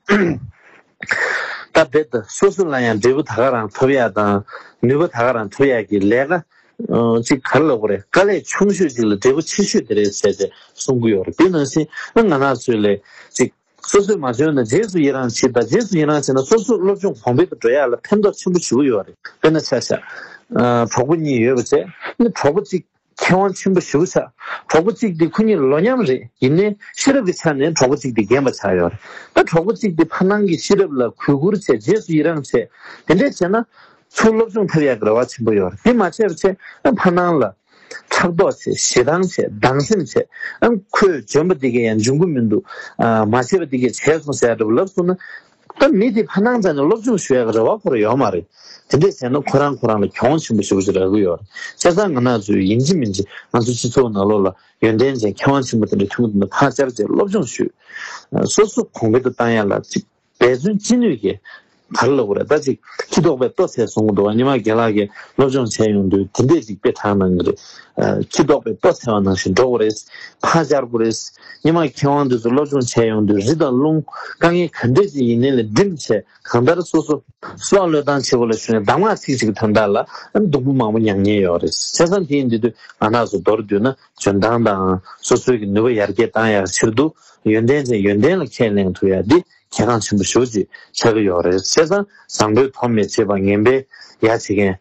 ད་རྦད་དེ་སོ་སོ་ལ་ཡང་འབྲས་བུ་ད་ག་རང་ཐོབ་ཡ་དང་། ནུས་པ་ད་ག་རང་ཐོབ་ཡ་གི་ལས་ཀ་ཨ་ཅིག་ག་རེ་ལབ་དགོས་རེད། དཀའ་ལས་ཆུང་ཤོས་ཅིག་ལ་འབྲས་བུ་ཆེ་ཤོས་དེ་རེད་ཟེར་ཏེ་གསུང་གི་ཡོད་རེད། དེ་ནང་བཞིན་ང་རང་ཚོས་ལས་ཅིག་སོ་སོས་མ་འཇོན་ན་རྗེས་སུ་ཡི་རང་བྱེད། ད་རྗེས་སུ་ཡི་རང་བྱས་ན་སོ་སོ་སློབ་སྦྱོང་གོང་འཕེལ་དུ་འགྲོ་ཡ་ལ་ཕན་ཐོགས་ཆེན་པོ་ཞེ་པོ་ཡོད་རེད། དཔེར་ན་ཆ་བཞག་ཨ་གྲོགས་པོ་གཉིས་ཡོད་པ་བྱས་ན། གྲོགས་པོ་གཅིག་མཁས་དབང་ཆེན་པོ་ཞེ་པོ་ཆགས། གྲོགས་པོ་གཅིག་དེ་ཁོ་གཉིས་ལོ་མཉམ་རེད། ཡིན་ནའི་ཤེས་རབ་ཀྱི་ཆ་ནས་གྲོགས་པོ་གཅིག་དེ་རྒན་པ་ཆགས་ཡོད་རེད། ད་གྲོགས་པོ་གཅིག་དེ་ཕ་ནང་གི་ཤེས་རབ་ལ་གུས་བཀུར་བྱས། རྗེས་སུ་ཡི་རང་བྱས། དེ་འདྲས་བྱས་ན་ཚུར་སློབ་སྦྱོང་ཐེབས་ཡག་གི་རེ་བ་ཆེན་པོ་ཡོད་རེད། དེ་མ་བྱས་པ་བྱས་ན་ཕ་ནང་ལ་ཕྲག་དོག་བྱས། ཞེ་སྡང་བྱས། སྡང་སེམས་བྱས། ཨ་ཁོས་འཇོན་པ་དེ་གས་ཡང་འཇོན་གི་མི་འདུག། ཨ་མ་བྱས་པ་དེ་གས་བྱས་སོང་ཟེར་ཡ་འདྲ་པོ་ལབ་སོང་ན། ད་མི་དེ་ཕ་ནང་རྩ་ནས་སློབ་སྦྱོང་ཞུ་ཡག་རེ་བ་ཁོ་རང་ཡོད་མ་རེད། དེ་འདྲས་བྱས་ན་ཁོ་རང་ཁོ་རང་ལ་གྱོང་ཆེན་པོ་ཞེ་པོ་ཅིག་རག་གི་ཡོད་རེད། བྱས་ཙང་ང་རང་ཚོས་ཡིན་གཅིག་མིན་གཅིག་ང་ཚོ་སྤྱི་ཚོགས་ནང་ལོགས་ལ་ཡོན་ཏན་ཅན་མཁས་དབང་ཆེན་པོ་དེ་འདྲ་ཐུག་འདུག་ན་ཕར་བཅར་བྱས་སློབ་སྦྱོང་ཞུས། སོ་སོ་གོང་འཕེལ་དུ་བཏང་ཡག་ལ་ཅིག་འབད་བརྩོན་ཅི་ནུས་ཀྱིས། ག་རེ་ལབ་དགོས་རེད། ད་ཅིག་ཁྱི་ཐོག་པས་ལྟོ་འཚོལ་གསུང་གི་འདུག་བ། སྔོན་མ་རྒན་ལགས་ཀྱིས་སློབ་སྦྱོང་བྱས་ཡོང་དུས་དེ་འདྲས་ཅིག་དཔེ་དྲངས་གནང་གི་རེད། ཨ་ཁྱི་ཐོག་པས་ལྟོ་འཚོལ་བ་ནང་བཞིན་འགྲོ་དགོས་རེད། ཕར་བཅར་དགོས་རེད། སྔོན་མ་མཁས་དབང་དེ་ཚོ་སློབ་སྦྱོང་བྱས་ཡོང་དུས་རི་དང་རླུང་དཀའ་ངལ་ག་འདྲས་ཅིག་ཡིན་ནའི་ལས་འགྲིམ་བྱས། གང་ལྟར་སོ་སོ་སྲོག་བློས་བཏང་བྱེད་དགོས་ལ་ཞུ་ནས་གདམས་ངག་ཚིག་གཅིག་གི་དོན་དག་ལ་སྡུག་པོ་མང་པོ་མྱངས་མྱོང་ཡོད་རེད། བྱས་ཙང་དེ་ཡིན་དུས་དུས་ང་རང་ཚོ་མདོར་བསྡུས་ན་འཇོན་ཐང་དང་སོ་སོའི་གི་ནུས་པ་ཡར་རྒྱས་བཏང་ཡག་ཕྱིར་དུ་ཡོན་ཏན་ཅན་ཡོན་ཏན་ལ་ཁས་ལེན་ཐུབ་ཡག་འདི་གལ་འགངས་ཆེན་པོ་ཞེ་པོ་ཅིག་ཆགས་ཀྱི་ཡོད་རེད། བྱས་ཙང་བཟང་པོའི་དོ་མི་བྱེད་པ། ངན་པའི་ཡ་བྱེད་མཁན་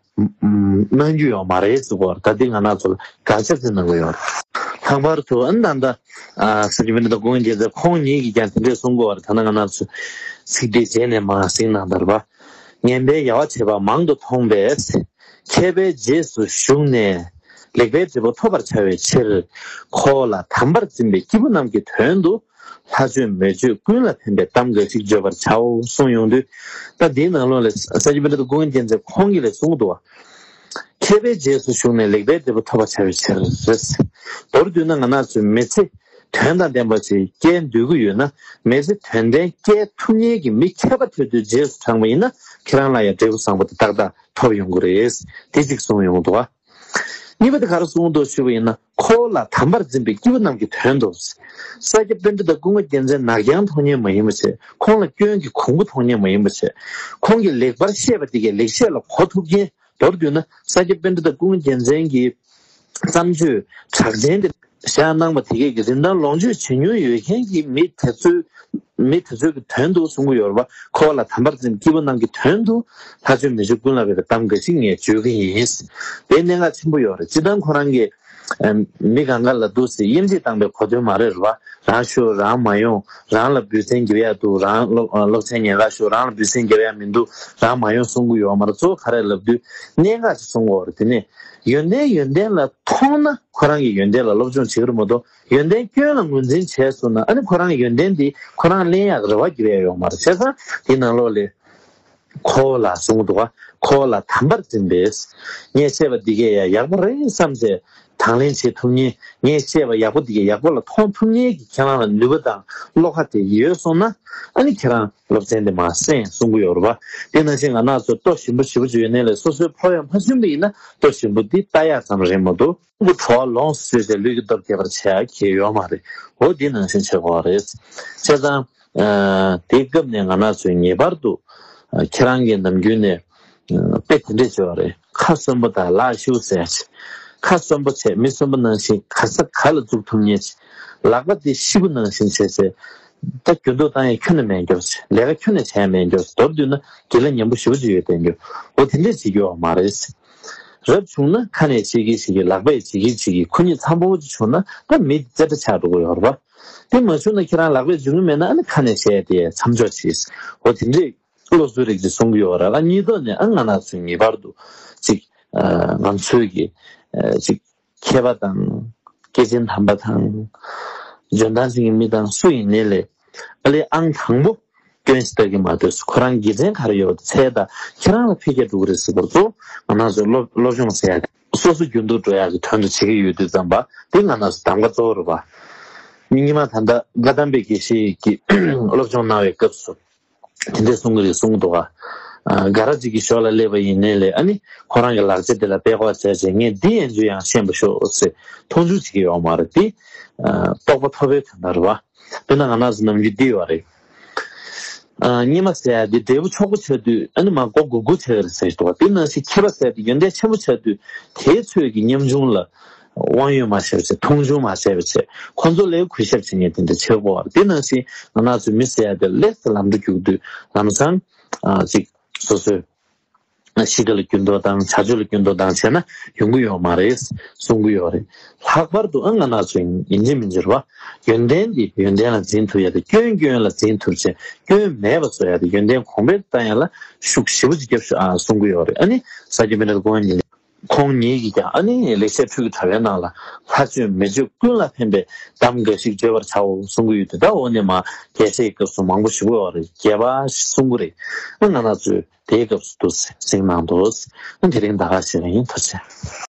གནང་རྒྱུ་ཡོད་མ་རེད་ཟེར་གོ། ད་འདི་ང་རང་ཚོ་ལ་དགག་བྱ་དེ་གནང་གི་ཡོད་རེད། ལྷག་པར་དུ་ཨ་ནི་ད་ལྟ་ཨ་ས་སྐྱ་པཎྜི་ཏ་ཀུན་དགའ་རྒྱལ་མཚན་ཁོང་ཉིད་ཀྱིས་ཀྱང་དེ་འདྲས་གསུང་གི་ཡོད་རེད། ད་ནི་ང་རང་ཚོ་ཚིག་འདི་རྗེས་ནས་མར་གཟིགས་གནང་དང་པ། ངན་པའི་ཡ་བ་བྱེད་པ་མང་དུ་མཐོང་བས། མཁས་པའི་རྗེས་སུ་ཞུགས་ནས། ལེགས་པའི་འབྲས་བུ་ཐོབ་པར་བྱ་བའི་ཕྱིར། འཁོར་བ་ལ་དམ་པར་འཛིན་པའི་སྐྱེས་བུ་རྣམས་ཀྱི་དོན་དུ། ལྷ་ཆོས་མི་ཆོས་ཀུན་ལ་ཕན་པའི་གཏམ་འགའ་ཞིག་བརྗོད་པར་བྱའོ་གསུངས་ཡོང་དུས། ད་འདིའི་ནང་ལོགས་ལ་ས་སྐྱ་པཎྜི་ཏ་ཀུན་དགའ་རྒྱལ་མཚན་ཁོང་གིས་ལ་གསུང་གི་འདུག་བ། མཁས་པའི་རྗེས་སུ་ཞུགས་ནས་ལེགས་པའི་འབྲས་བུ་ཐོབ་པར་བྱ་བའི་ཕྱིར། མདོར་བསྡུས་ན་ང་རང་ཚོས་མི་ཚེ་དོན་དང་ལྡན་པ་ཞིག་སྐྱེལ་འདོད་ཀྱི་ཡོད་ན། མི་ཚེ་དོན་ལྡན་སྐྱེལ་ཐུབ་མཁན་གྱི་མི་མཁས་པ་ཐོན་དུས་རྗེས་སུ་འབྲངས་པ་ཡིན་ན། ཁྱེད་རང་ལ་ཡང་འབྲས་བུ་བཟང་པོ་དེ་ཏག་ཏག་ཐོབ་ཡོང་གི་རེད། དེ་གཅིག་གསུངས་ཡོང་གི་འདུག་བ། གཉིས་པ་དེ་ག་རེ་གསུངས་འདུག་ཞུས་པ་ཡིན་ན། འཁོར་བ་ལ་དམ་པར་འཛིན་པའི་སྐྱེས་བུ་རྣམས་ཀྱི་དོན་དུ། ས་སྐྱ་པཎྜི་ཏ་ཀུན་དགའ་རྒྱལ་མཚན་ནག་རྐྱང་མཐོང་མཁན་མ་ཡིན་པ་བྱས། ཁོང་ལ་སྐྱོན་གྱི་གོང་བུ་མཐོང་མཁན་མ་ཡིན་པ་བྱས། ཁོང་གིས་ལེགས་པར་བཤད་པ་དེ་གས་ལེགས་བཤད་ལ་གོ་ཐུབ་མཁན། མདོར་བསྡུས་ན་ས་སྐྱ་པཎྜི་ཏ་ཀུན་དགའ་རྒྱལ་མཚན་གྱི་བརྩམས་ཆོས་གྲགས་ཅན་དེ་བཞག་གནང་བ་དེ་གས་ཀྱི་རིན་ཐང་ལོངས་སྤྱོད་བྱེད་མྱོང་ཡོད་མཁན་གྱི་མི་དེ་ཚོའི། མི་དེ་ཚོའི་གི་དོན་དུ་གསུང་གི་ཡོད་རེད་པ། འཁོར་བ་ལ་དམ་པར་འཛིན་སྐྱེས་བུ་རྣམས་ཀྱི་དོན་དུ། ལྷ་ཆོས་མི་ཆོས་ཀུན་ལ་ཕན་པའི་གཏམ་འགའ་ཞིག་ངས་བརྗོད་ཀྱི་ཡིན། དེ་གནད་འགག་ཆེན་པོ་ཡོད་རེད། སྤྱིར་བཏང་ཁོ་རང་གི་མི་གང་ག་ལ་འདུག་སེ་དབྱེ་འབྱེད་བཏང་པའི་གོ་དོན་མ་རེད་རེད་པ། རང་ཤོག་རང་མ་ཡོང་། རང་ལ་འབུལ་ཚན་རྒྱབ་ཡ་འདུག། རང་སློབ་སློབ་ཚན་ཉན་ག་ཤོག། རང་ལ་འབུལ་ཚན་རྒྱབ་ཡ་མི་འདུག། རང་མ་ཡོང་གསུང་གི་ཡོད་མ་རེད། གཙོ་བོ་ག་རེ་ལབ་དུས་གནད་འགག་ཅིག་གསུང་གི་ཡོད་རེད། དེ་ནས་ཡོན་ཏན་ཡོན་ཏན་ལ་མཐོང་ན་ཁོ་རང་གི་ཡོན་ཏན་ལ་སློབ་སྦྱོང་བྱེད་ཀྱི་རེད་མ་གཏོགས། ཡོན་ཏན་སྐྱོན་ལ་ངོས་འཛིན་བྱས་སོང་ན། ཨ་ནི་ཁོ་རང་གི་ཡོན་ཏན་འདི་ཁོ་རང་ལེན་ཡག་རེ་བ་རྒྱབ་ཡ་ཡོད་མ་རེད། བྱས་ཙང་དེའི་ནང་ལོགས་ལས་འཁོར་བ་ལ་གསུང་གི་འདུག་ག་འཁོར་བ་ལ་དམ་པར་འཛིན་པས། ངས་བཤད་པ་འདི་གས་ཡ་ཡག་པོ་རེད་བསམ་བྱས་དང་ལེན་བྱེད་ཐུབ་མཁན། ངས་བཤད་པ་ཡག་པོ་འདི་གས་ཡག་པོ་ལ་མཐོང་ཐུབ་མཁན་གྱི་ཁྱེད་རང་ལ་ནུས་པ་དང་བློ་ཁ་དེ་ཡོད་སོང་ན། ཨ་ནི་ཁྱེད་རང་སློབ་ཚན་དེ་མར་གསན་གསུང་གི་ཡོད་རེད་པ། དེ་ནང་བཞིན་ང་རང་ཚོ་ལྟོ་ཞིམ་པོ་ཞེ་པོ་ཅིག་ཡོད་ནའི་ལས་སོ་སོའི་ཕོགས་ཡ་མ་ཞིམ་པ་ཡིན་ན་ལྟོ་ཞིམ་པོ་འདི་ལྟ་ཡག་ཙམ་རེད་མ་གཏོགས། ཁོང་གི་བྲོ་བ་ལོངས་སུ་སྤྱོད་བྱས་ལུས་ཀྱི་སྟོབས་རྒྱས་པར་བྱེད་ཡ་གང་ཡང་ཡོད་མ་རེད། འོ་འདི་ནང་བཞིན་བྱེད་དགོས་པ་རེད། བྱས་ཙང་། ཨ་དེའི་སྐབས་ནས་ང་རང་ཚོས་ངེས་པར་དུ་ཨ་ཁྱེད་རང་གིས་ནམ་རྒྱུན་ནས་ཨ་དཔེ་དེ་འདྲས་བྱས་པ་རེད། ཁ་གསོན་པོ་དང་ལག་ཤུགས་ཟེར་ཡ་ཅིག་ཁ་གསོན་པོ་བྱས། མི་གསོན་པོ་ནང་བཞིན་ག་ས་ག་ལ་འཛུགས་ཐུབ་མཁན་ཅིག་ལག་པ་དེ་ཤི་བོ་ནང་བཞིན་བྱས་བྱས། ད་འགྱུར་ལྡོག་བཏང་ཡ་ཁྱོན་ནས་མེད་མཁན་ཅིག་ལས་ཀ་ཁྱོན་ནས་བྱས་ཡ་མེད་མཁན་ཅིག་མདོར་བསྡུས་ན་དགེ་ལས་ཉམས་པོ་ཞེ་པོ་ཅིག་ཡོད་བསྡད་མཁན། འོ་དེ་འདྲས་བྱེད་རྒྱུ་ཡོད་མ་རེད། རབ་བྱུང་ན་ཁ་ནས་བཤད་ཀྱི་བཤད་ཀྱི། ལག་པས་བྱེད་ཀྱི་བྱེད་ཀྱི། ཁོ་གཉིས་འཚམ་པོ་ཅིག་བྱུང་ན་ད་མི་རྩེ་གྲ་ཆགས་འགྲོ་གི་ཡོད་རེད་པ། དེ་མ་བྱུང་ན་ཁྱེད་རང་ལག་པས་འཇུ་གི་མེད་ན། ཨ་ནི་ཁ་ནས་བཤད་དེ་མཚམས་འཇོག་བྱེད། འོ་དེ་འདྲས་བློ་བཟོ་རིགས་ཅིག་གསུང་གི་ཡོད་རེད་ལ། གཉིས་ཐོག་ནས་ཨ་ང་རང་ཚོས་ངེས་པར་དུ་ཅིག་ཨ་ང་ཚོས་ཀྱི་ཨ་ཅིག་མཁས་པ་དང་ སྐྱེས་ཆེན་དམ་པ་དང་། འཇོན་ཐང་ཅན་གྱི་མི་དང་སུ་ཡིན་ནའི་ལས། ཨ་ལས་ཨང་དང་པོ་སྐྱོན་ཞིག་ལྟ་གི་མ་འདུག་ཁོ་རང་དགེ་མཚན་ག་རེ་ཡོད་འཚལ་ད་ཁྱེད་རང་ལ་ཕན་ཁྱེར་འགྲོ་གི་རེད་ཟེར་བ་ཚོ། ང་རང་ཚོའི་སློབ་སློབ་སྦྱོང་ཟེར་ཡ་སོ་སོ་རྒྱུན་དུ་འགྲོ་ཡག་གི་དོན་དུ་བྱེད་ཀྱི་ཡོད་དུས་ཙམ་པ་དེ་ང་རང་ཚོ་གདམ་ག་གཙོ་བོ་རེད་པ། སྔོན་མ་ད་ལྟ་བཀའ་གདམས་པའི་དགེ་བཤེས་ཀྱི་སློབ་སྦྱོང་གནང་བའི་སྐབས་སུ། དེ་འདྲས་གསུང་གི་རེད་གསུང་གི་འདུག་ག་ཨ། ག་ར་གཅིག་གི་ཞོར་ལ་སླེབས་པ་ཡིན་ནའི་ལས་ཨ་ནི་ཁོ་རང་གི་ལག་ཆ་དེ་ལ་དཔེ་ཁོག་བྱས་བྱས་ངས་འདི་ཡན་ཆོད་ཡང་ཤེས་པ་ཤོག་ཟེར་མཐོང་ཆུང་བྱེད་ཀྱི་ཡོད་མ་རེད་དེ། ཨ། རྟོགས་པ་ཐོབ་པའི་དོན་དག་རེད་བ། དཔེར་ན་ང་རང་ཚོ་ནམ་རྒྱུན་འདི་ཡོད་རེད། ཨ། སྔོན་མ་ཟེར་ཡ་འདི་འབྲས་བུ་ཕྱུག་པོ་ཆགས་དུས་ཨ་ནི་མ་མགོ་སྒུར་སྒུར་བྱས་རེད་ཟེར་འདུག་བ། དེ་ནང་བཞིན་མཁས་པ་ཟེར་ཡ་འདི་ཡོན་ཏན་ཆེན་པོ་ཆགས་དུས་དེའི་ཚོད་ཀྱི་ཉམ་ཆུང་ལ། དབང་ཡོད་མ་བྱས་པ་བྱས། མཐོང་ཆུང་མ་བྱས་པ་བྱས། ཁོ་ཚོ་ལས་གུས་ཞབས་བྱེད་མཁན་དེ་འདྲ་བྱེད་དགོས་པ་རེད། དེ་ནང་བཞིན་ང་རང་ཚོའི་མི་ཟེར་ཡ་དེ་ལས་ལམ་འགྲོ་རྒྱུག་དུས་ལམ་སང་ཨ་ཅིག་སོ་སོའི་གཤིས་ཀ་ལ་འགྱུར་ལྡོག་དང་བྱ་སྤྱོད་ལ་འགྱུར་ལྡོག་དང་བྱས་ན་ཡོང་གི་ཡོད་མ་རེད་གསུང་གི་ཡོད་རེད། ལྷག་པར་དུ་ཨ་ང་རང་ཚོ་ཡིན་གཅིག་མིན་གཅིག་རེད་བ། ཡོན་ཏན་འདི་ཡོན་ཏན་ལ་འཛིན་ཐུབ་ཡ་དེ་སྐྱོན་སྐྱོན་ལ་འཛིན་ཐུབ་བྱས་སྐྱོན་མེད་པ་བཟོ་ཡ་དེ་ཡོན་ཏན་གོང་འཕེལ་བཏང་ཡ་ལ་ཤུགས་ཞེ་པོ་ཅིག་རྒྱབ་ཤོག་ཨ་གསུང་གི་ཡོད་རེད། ཨ་ནི་ས་སྐྱ་པཎྜི་ཏ་སྐུ་ངོ་ཉིད་ཁོང་ཉིད་ཀྱིས་ཀྱང་ཨ་ནི་ལེགས་བཤད་འཕྲུལ་གྱི་དྲ་བའི་ནང་ལ་ལྷ་བཅོས་མི་བཅོས་ཀུན་ལ་ཕན་པའི་གདམས་འགའ་ཞིག་བརྗོད་པར་བྱའོ་གསུང་གི་ཡོད་དེ། ད་འོ་ནས་མ་རྒྱས་བཤད་ཀྱི་སྐབས་སུ་མང་པོ་ཞིག་ཡོད་རེད། རྒྱས་པ་ཞིག་གསུང་གི་རེད། ཨ་ང་རང་ཚོས་དེའི་སྐབས་སུ་འདུག་གཟིགས་གནང་འདུག་ཨ་དེ་རིང་ད་ག་ཞིག་ཡིན། ཐུགས་རྗེ་ཆེ།